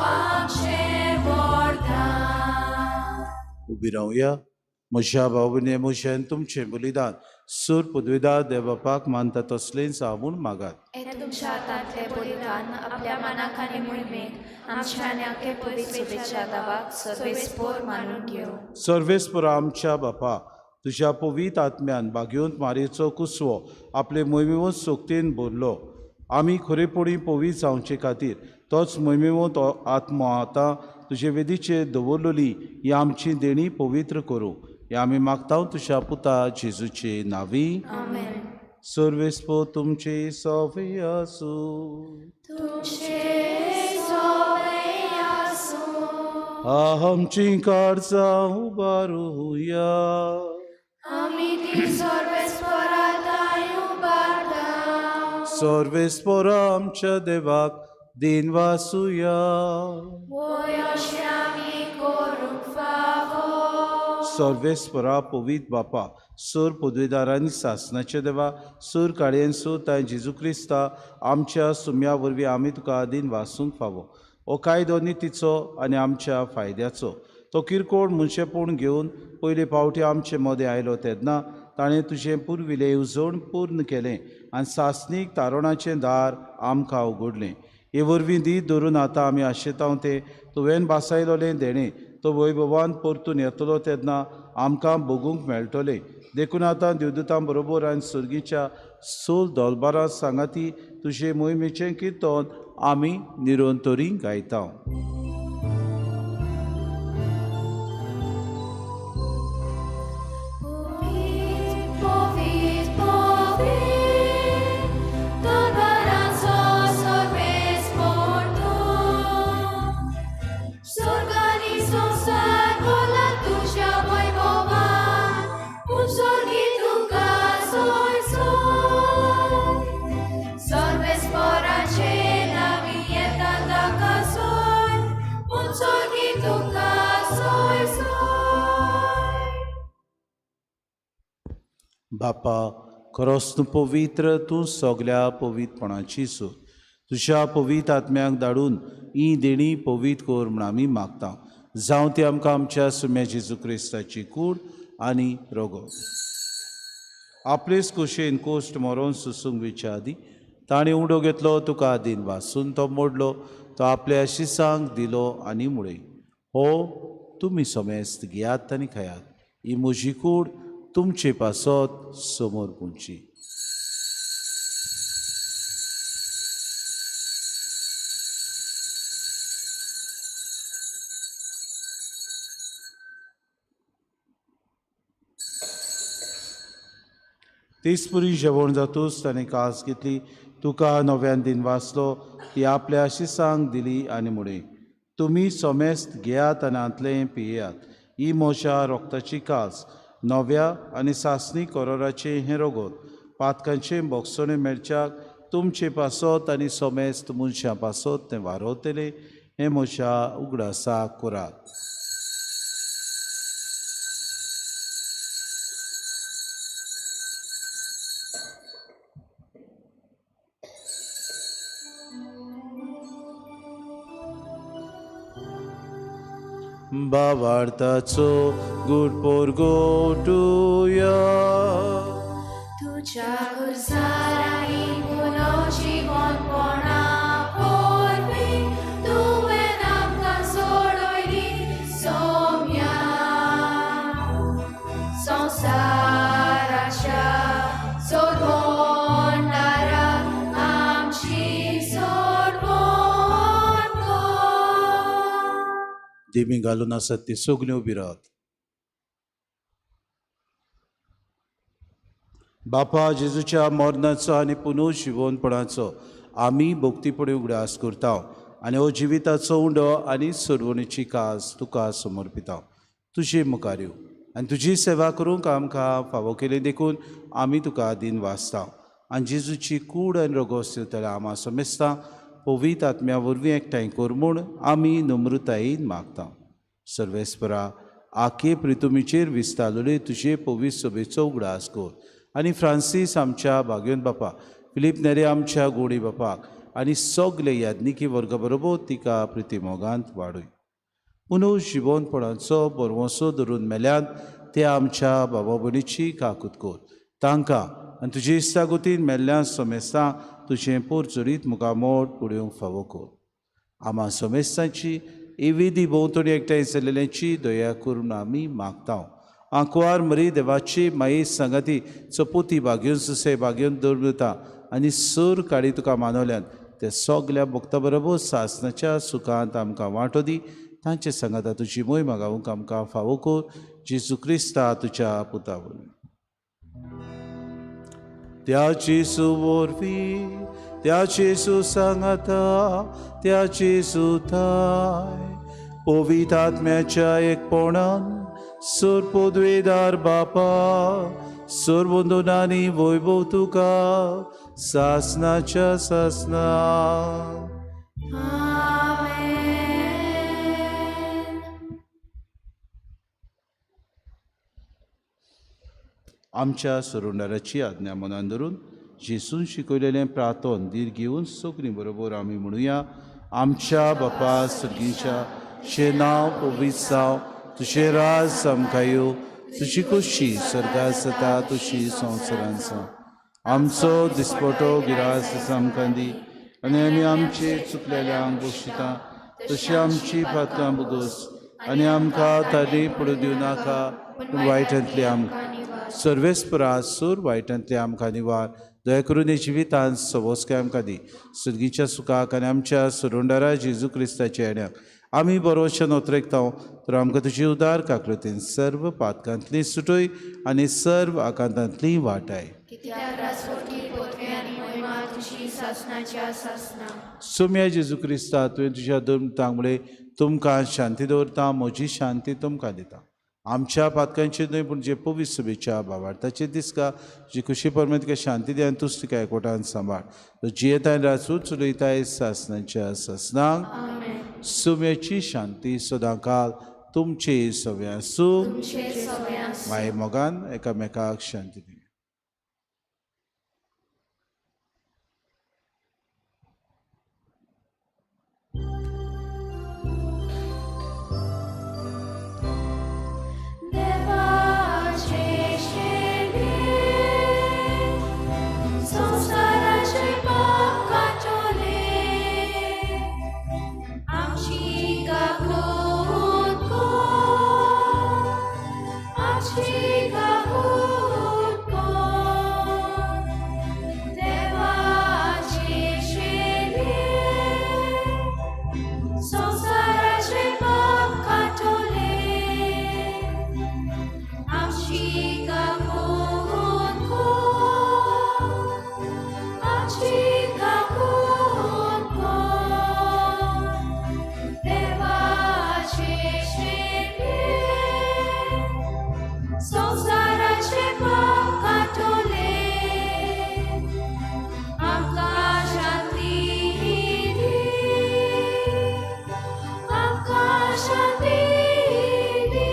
आमचें वरदान. उबी रावया. म्हज्या भाव-भयणी, म्हजें तुमचें बलिदान सूर पदवीदार देवबापाक मानता तसलेंच जावं म्हूण मागात. हें तुमच्या हातांतलें बलिदान आपल्या मनाक आनी मोहिमेक आमच्या आनी आख्खे पवित्र शुभेच्छा दावाक सर्वेस्पोर मानून घेवं. सर्वेस्परा आमच्या बापा, तुज्या पवित्र आत्म्यान बागेवंत मारयेचो कुसवो आपले मोहिमेवंत सोक्तेन भरलो. आमी खरेपणी पवित्र जावचे खातीर तोच मोहिमेवंत आत्मो आतां तुजे वेदीचेर दवरलेली ही आमची देणी पवित्र करूं, हे आमी मागता तुज्या पुता जेजूचे नांवी. आमेन. सर्वेस्पो तुमचे सवे आसूं. आमची काळजां उबारुया. सर्वेस्पोरा आमच्या देवाक दिन वासुया. सर्वेस्परा पवित्र बापा, सूर पदवीदारांनी सासनाच्या देवा, सूर काळयेन सूर तांय जेजू क्रिस्ता आमच्या सुम्या वरवीं आमी तुका दिन वासूंक फावो. हो कायदो नितीचो आनी आमच्या फायद्याचो. तो किरकोळ मनशेपण घेवन पयले फावटी आमचे मदें आयलो तेन्ना ताणें तुजें पुर्विल्लें येवजण पूर्ण केलें आनी सासणीक तारणाचें दार आमकां उगडलें. हे वरवीं दीत धरून आतां आमी आशेतांव तें तुवें भासायलोलें देणें तो वैभवान परतून येतलो तेन्ना आमकां भोगूंक मेळटलें. देखून आतां देवदूतां बरोबर आनी सर्गीच्या सोल दोलबारां सांगाती तुजे मोहिमेचें किर्तन आमी निरंतरी गायता. सर्वेस्पराचे. बापा, खरोच तूं पवित्र, तूं सगल्या पवित्रपणाची सूर. तुज्या पवित्र आत्म्याक धाडून ही देणी पवित्र कर म्हूण आमी मागता. जावं ती आमकां आमच्या सुम्या जेजू क्रिस्ताची कूड आनी रोगो. आपलेच कुशेन कोश्ट मरोन सुसूंक वयच्या आदीं ताणें उडो घेतलो, तुका आदीन वासून तो मोडलो, तो आपल्या शिसांक दिलो आनी मुळय, हो तुमी समेस्त घेयात आनी खायात, ही म्हजी कूड तुमचे पासत समोर पुंची. तेच पुरी जेवण जातूच ताणें कास घेतली, तुका नव्यान दिन वाचलो, ती आपल्या शिसांक दिली आनी मुळे, तुमी सोमेस्त घेयात आनी हांतलें पियेयात, ही म्हज्या रोगताची कास, नव्या आनी सासणी करोराचें हें रोगोत, पातकांचें बोगसणें मेळच्याक तुमचे पासत आनी सोमेस्त मनशां पासत तें वारवतलें, हें म्हज्या उगडासाक करात. बावार्थाचो गुड पोरगोटुया. तुज्या खुर्सारांनी पुनर्जिवनपणा वरवीं तुवें आमकां सोडयली सोम्या. संवसाराच्या सोडवणारा आमची सोडवण कर. देमी घालून आसात ती सगळीं उबी रावत. बापा, जेजूच्या मरणाचो आनी पुनर्जिवनपणाचो आमी भक्तीपणी उगडास करता आनी हो जिविताचो उंडो आनी सोडवणीची कास तुका समर्पिता. तुजे मुखार यो आनी तुजी सेवा करूंक आमकां फावो केली देखून आमी तुका दिन वाचता. आनी जेजूची कूड आनी रोगोस दितल्या आमा समेस्ता पवित्र आत्म्या वरवीं एकठांय कर म्हूण आमी नम्रतायेन मागता. सर्वेस्परा, आखे प्रितुमीचेर विस्तारलेले तुजे पवित्र सभेचो उगडास कर आनी फ्रांसीस आमच्या भाग्योन बापा, फिलीप नेरे आमच्या गोडी बापाक आनी सगले याज्ञिकी वर्गा बरोबर तिका प्रितीमोगांत वाडय. पुनू जिवनपणाचो बरवसो धरून मेल्यान ते आमच्या बाबा भयणीची काकूत कर. तांकां आनी तुजे इश्टागतीन मेल्ल्या समेस्तां तुजें पोरचोरीत मुखामोड पुडोवंक फावो कर. आमा समेस्तांची एवेदी भोंवतणी एकठांय जाल्लेल्यांची दया करून आमी मागता. आंकवार मरी देवाची माये सांगाती चपोती बागेवन सुसे बागेवन दवरता आनी सर काडी तुका मानवल्यान ते सगल्या भक्ता बरोबर सासनाच्या सुखांत आमकां वांटो दी. तांचे सांगाता तुजी मोय मागावंक आमकां फावो कर. जेजू क्रिस्ता तुज्या पुता वरवीं. त्या जेजू वरवीं, त्या जेजू सांगाता, त्या जेजू थाय पवित्र आत्म्याच्या एकपणान सर पदवेदार बापा, सर बंधुनांनी वैभव तुका सासनाच्या सासना. आमच्या सरुंडाराची आज्ञा मनान धरून जेसून शिकयलेलें प्रार्थन धीर घेवन सगळीं बरोबर आमी म्हणुया. आमच्या बापा सर्गीच्या, तुजें नांव पवित्र जावं, तुजें राज आमकां येवं, तुजी खोशी स्वर्गांत जाता तशी संवसारांत जावं. आमचो दिसपटो गिरास आमकां दी आनी आमी आमचे चुकलेल्यांक बक्षिता तशी आमची पात्रां बुगोस आनी आमकां तारी पडूं दिवं नाका, पूण वायटांतली आमकां सर्वेस्परा सूर वायटांतली आमकां निवार. दया करून हे जिवितांत सवोसकाय आमकां दी. सर्गीच्या सुखाक आनी आमच्या सुरुंडारा जेजू क्रिस्ताच्या येण्याक आमी बरोवचे नोत्रेकता तर आमकां तुजी उदार काकळतीन सर्व पातकांतली सुटय आनी सर्व आकांतांतली वाटाय. सोम्या जेजू क्रिस्ता, तुवें तुज्या दोन मुळे तुमकां शांती दवरता, म्हजी शांती तुमकां दिता. आमच्या पातकांचे न्हय पूण जे पवित्र सभेच्या भावार्थाचे दिसका जी खुशी परमेत तुका शांती दी आनी तूच तुका एकवटान सांबाळ. जियेताय राजूच चलयताय सासनाच्या सासनाक. सुम्याची शांती सदांकाल तुमचे सव्या आसूं. माये मोगान एकामेकाक शांती दी. आमची काकूत कर देवाचे शेणले संवसाराचे पाप काडटले आमकां शांती दी आमकां शांती दी.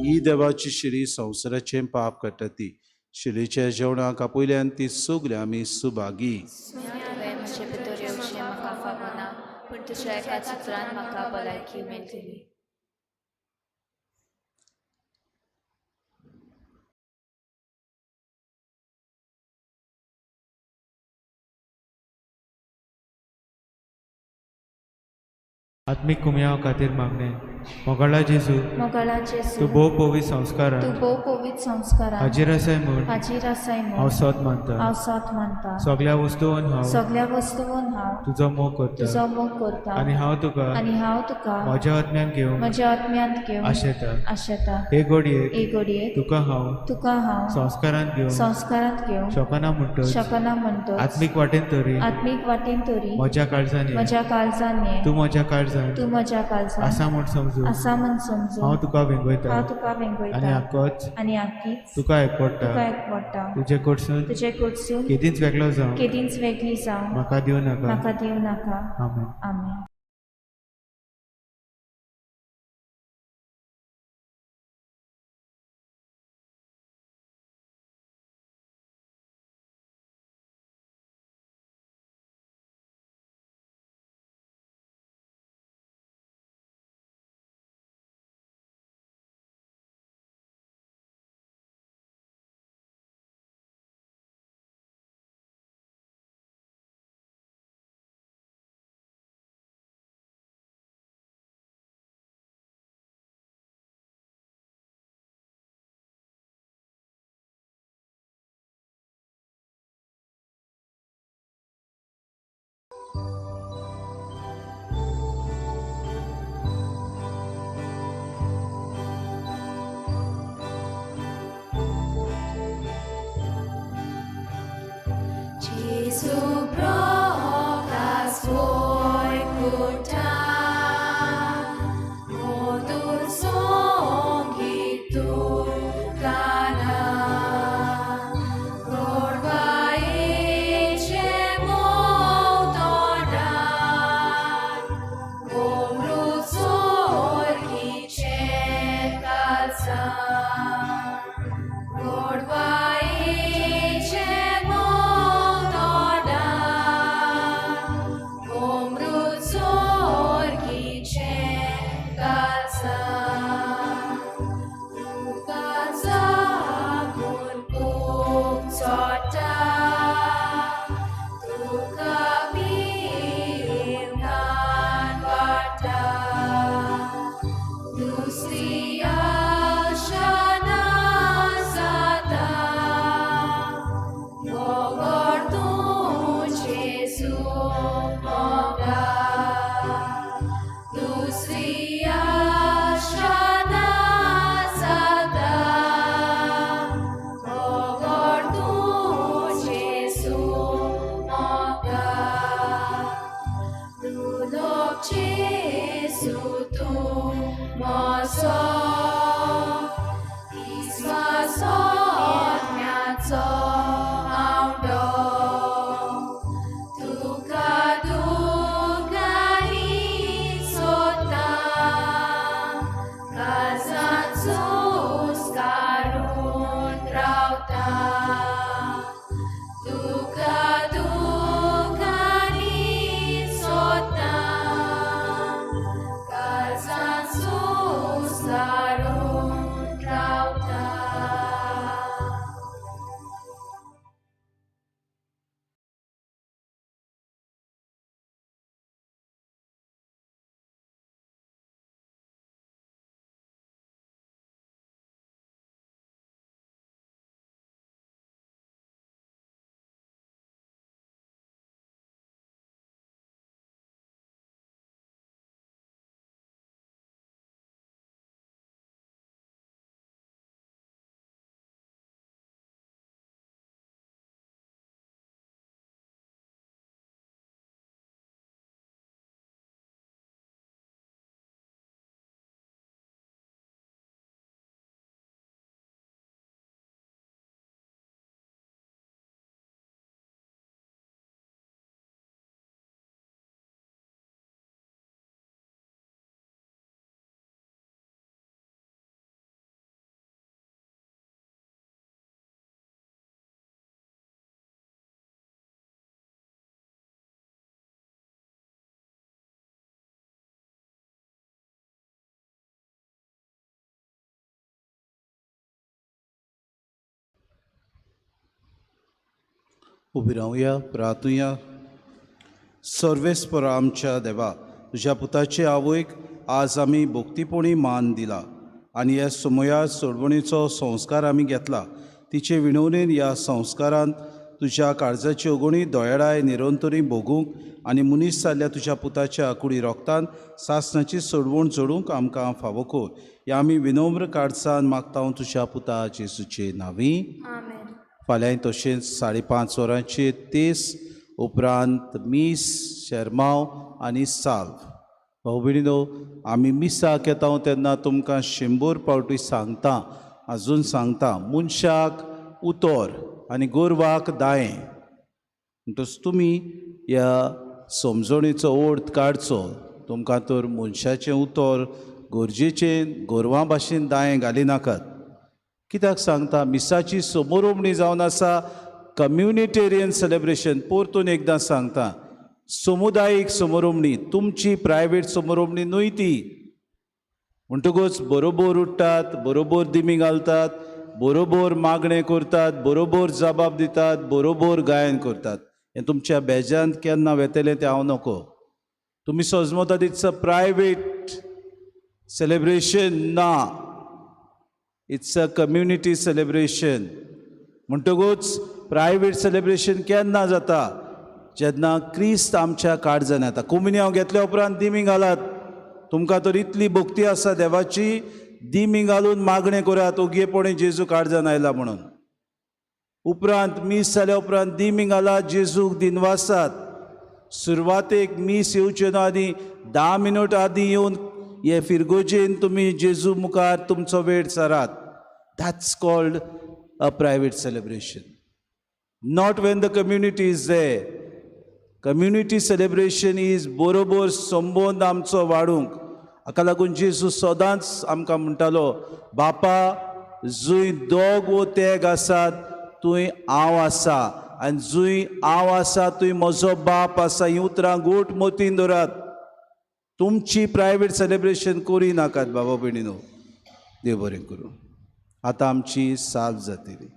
ही देवाची शिरी संवसाराचें पाप काडटा ती शिरीच्या जेवणाक आपयल्यान ती सगळीं आमी सुभागी. तुवें म्हजे भितर येवचें म्हाका फावना, पूण तुज्या एका सुत्रान म्हाका भलायकी मेळटली. आत्मीक कुमयाव खातीर मागणें. मोगाळा जेजू, मोगाळा जेजू, तूं भोव पवित्र संस्कारान तूं भोव पवित्र संस्कारान हाजीर आसाय म्हूण हाजीर आसाय हांव म्हूण सोद मानता. हांव सोद मानता. सगळ्या वस्तून हांव सगळ्या वस्तून हांव तुजो मोग करता तुजो मोग करता आनी हांव तुका आनी हांव तुका म्हज्या आत्म्यान घेवंक म्हज्या आत्म्यांत घेवन आशेता. आशेता. हे घडयेक हे घडयेक तुका हांव तुका हांव संस्कारांत घेवंक संस्कारांत घेवंक शकना म्हणटच शकना म्हणटच आत्मीक वाटेन तरी आत्मीक वाटेन तरी म्हज्या काळजान ये. म्हज्या काळजान ये. तूं म्हज्या काळजान तूं म्हज्या काळजान आसा म्हूण समजून आसा म्हूण समजून हांव तुका वेंगयता हांव तुका आनी वेंगयता आकोच आनी आकीच तुका एकवडटा. तुका एकवडटा. तुजे कडसून तुजे कडसून केदींच वेगळो जावं केदींच वेगळी जावं म्हाका दिवं नाका. म्हाका दिवं नाका. आमेन. आमेन. Jesu procas voi cuta, modur songitur cana, corva ece motonan, omrut sorgice calza. Corva ece motonan, उबी रावया, प्रार्थुया. सर्वेस्पर आमच्या देवा, तुज्या पुताचे आवयक आज आमी भक्तीपणी मान दिला आनी ह्या सुमया सोडवणीचो संस्कार आमी घेतला. तिचे विणवणेन ह्या संस्कारांत तुज्या काळजाची अगुणी दोयाळाय निरंतरी भोगूंक आनी मनीस जाल्ल्या तुज्या पुताच्या आकुडी रोगतान सासणाची सोडवण जोडूंक आमकां फावो कर. ह्या आमी विनम्र काळजान मागता तुज्या पुता जेजूचे नांवी. आमेन. फाल्यां तशेंच 5:30 वरांचेर 30 उपरांत मीस, शेरमांव आनी साल्व. भाव भयणीनो, आमी मिसाक येता तेन्ना तुमकां 100 फावटी सांगता, आजून सांगता, मनशाक उतर आनी गोरवाक दायें. म्हणटच तुमी ह्या समजणेचो अर्थ काडचो. तुमकां तर मनशाचें उतर गरजेचें, गोरवां भाशेन दायें घाली नाकात. कित्याक सांगता, मिसाची समोरोमणी जावन आसा कम्युनिटेरियन सेलेब्रेशन. परतून एकदां सांगता, समुदायीक समोरोमणी, तुमची प्रायवेट समोरोमणी न्हय ती. म्हणटकूच बरोबर उठ्ठात, बरोबर दिमी घालतात, बरोबर मागणें करतात, बरोबर जबाब दितात, बरोबर गायन करतात. हें तुमच्या बेजांत केन्ना वेतलें तें हांव नको. तुमी सजमतात it's a private celebration, ना, it's a community celebration. म्हणटकूच प्रायवेट सेलेब्रेशन केन्ना जाता, जेन्ना क्रिस्त आमच्या काळजान येता. कोमिन्यांव घेतल्या उपरांत दिमी घालात. तुमकां तर इतली भक्ती आसा देवाची, दिमी घालून मागणें करात ओगयेपणी जेजू काळजान आयला म्हणून. उपरांत मीस जाल्या उपरांत दिमी घालात, जेजूक दिनवासात. सुरवातेक मीस येवचे न्हू आदी 10 मिनट आदी येवन हे फिरगोजेन तुमी जेजू मुखार तुमचो वेळ सारात. That's called a private celebration, not when the community is there. Community celebration is बरोबर संबंद आमचो वाडूंक. हाका लागून जेजू सदांच आमकां म्हणटालो, बापा जंय दोग वो तेग आसात थंय हांव आसा, आनी जंय हांव आसा थंय म्हजो बाप आसा. हीं उतरां गोट मतीन दवरात. तुमची प्रायवेट सेलेब्रेशन करी नाकात बाबा भयणीनो. देव बरें करूं. आतां आमची साल्व जातली.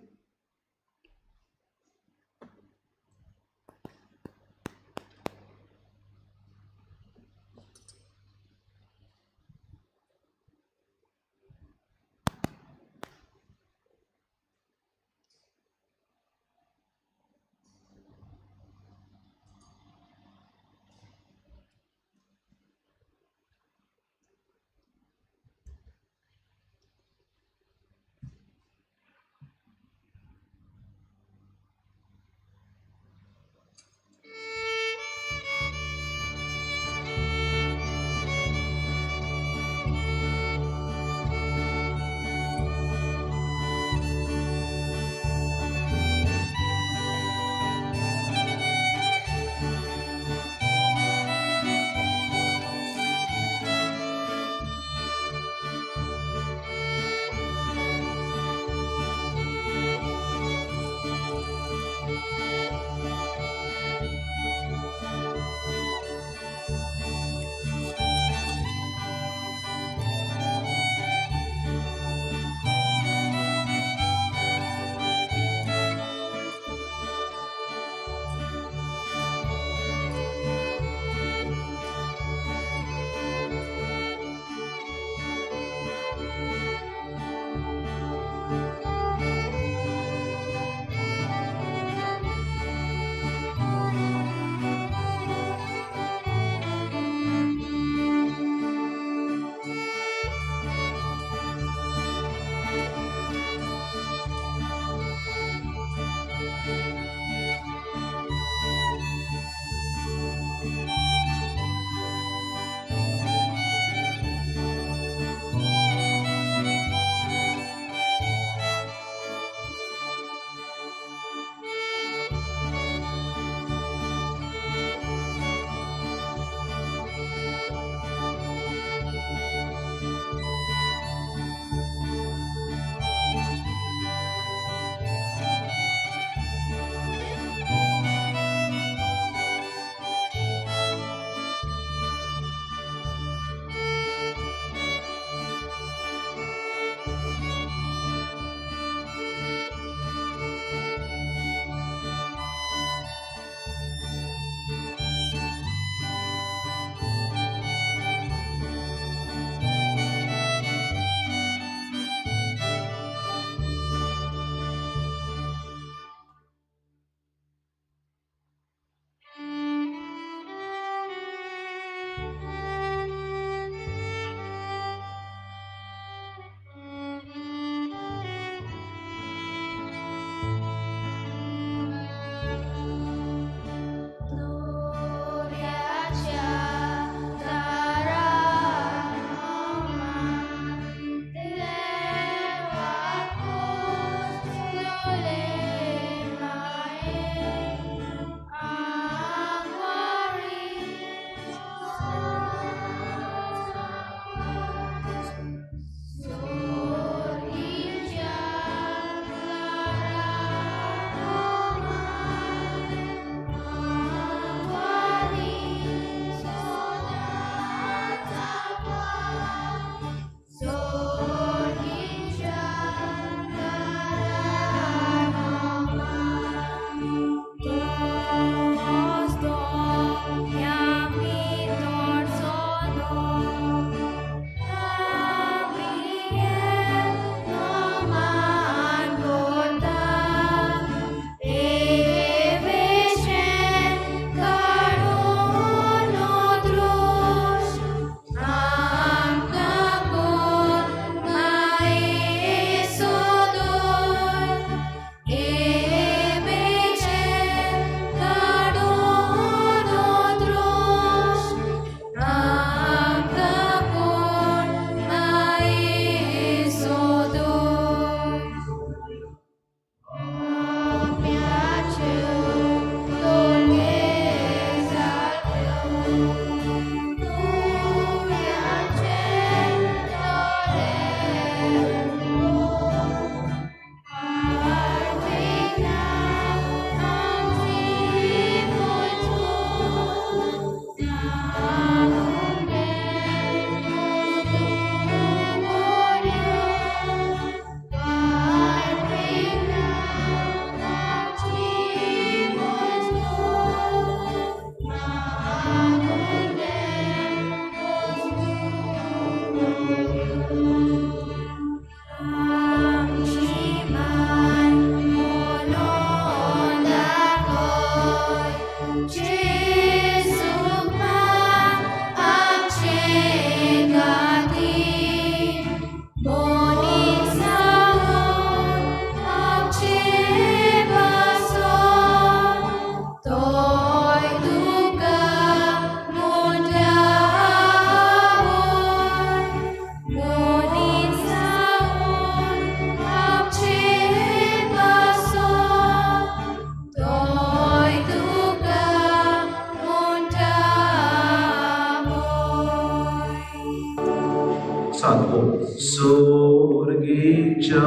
सोर्गीच्या.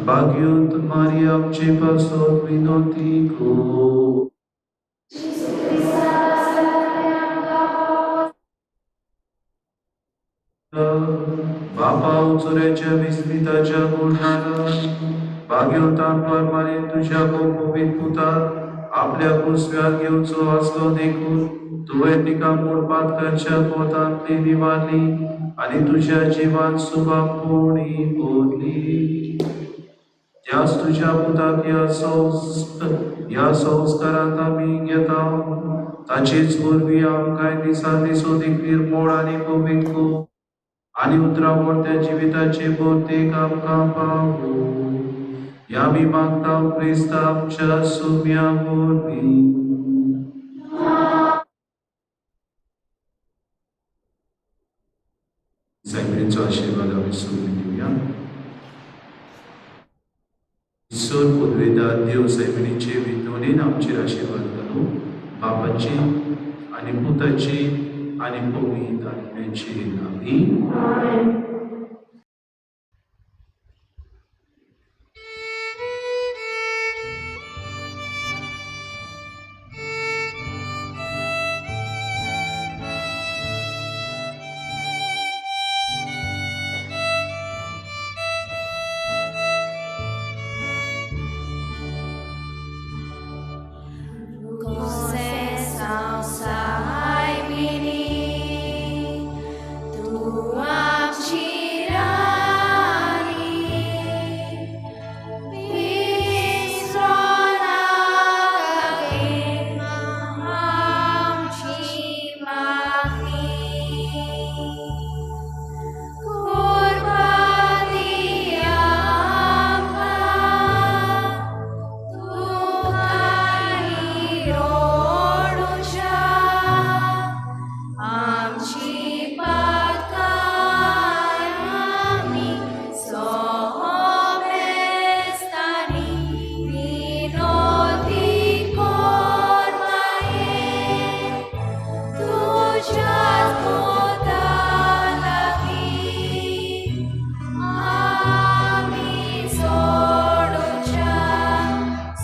भाग्योत मारी आमचे पासत विनोती कर. बापा उचोऱ्याच्या विस्मिताच्या गुणान भाग्योतान परमाने तुझ्या पवित पुतात आपल्या कुसव्यात घेवचो आसलो देखून तुवें तिका मूळ पातकाच्या पोतांतली निवारली आनी तुझ्या जिवान सुबा पोणी बोधली. त्याच तुझ्या पुताक ह्या संस्कारांत आमी घेता ताचेच वरवीं आमकांय दिसा दिसो देखीर मोड आनी पवित कर आनी उतरां त्या जिविताचे भोवतेक आमकां पावो. ह्या आमी मागता क्रिस्ता आमच्या सुम्या वरवीं. सायबिणीचो आशिर्वाद आमी सोडून दिवया. ईश्वर पुदवेदार देव सायबिणीचे विनवणेन आमचेर आशिर्वाद घालूं. बापाची आनी पुताची आनी पवित्र आत्म्याची नांवी.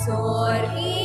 Lord.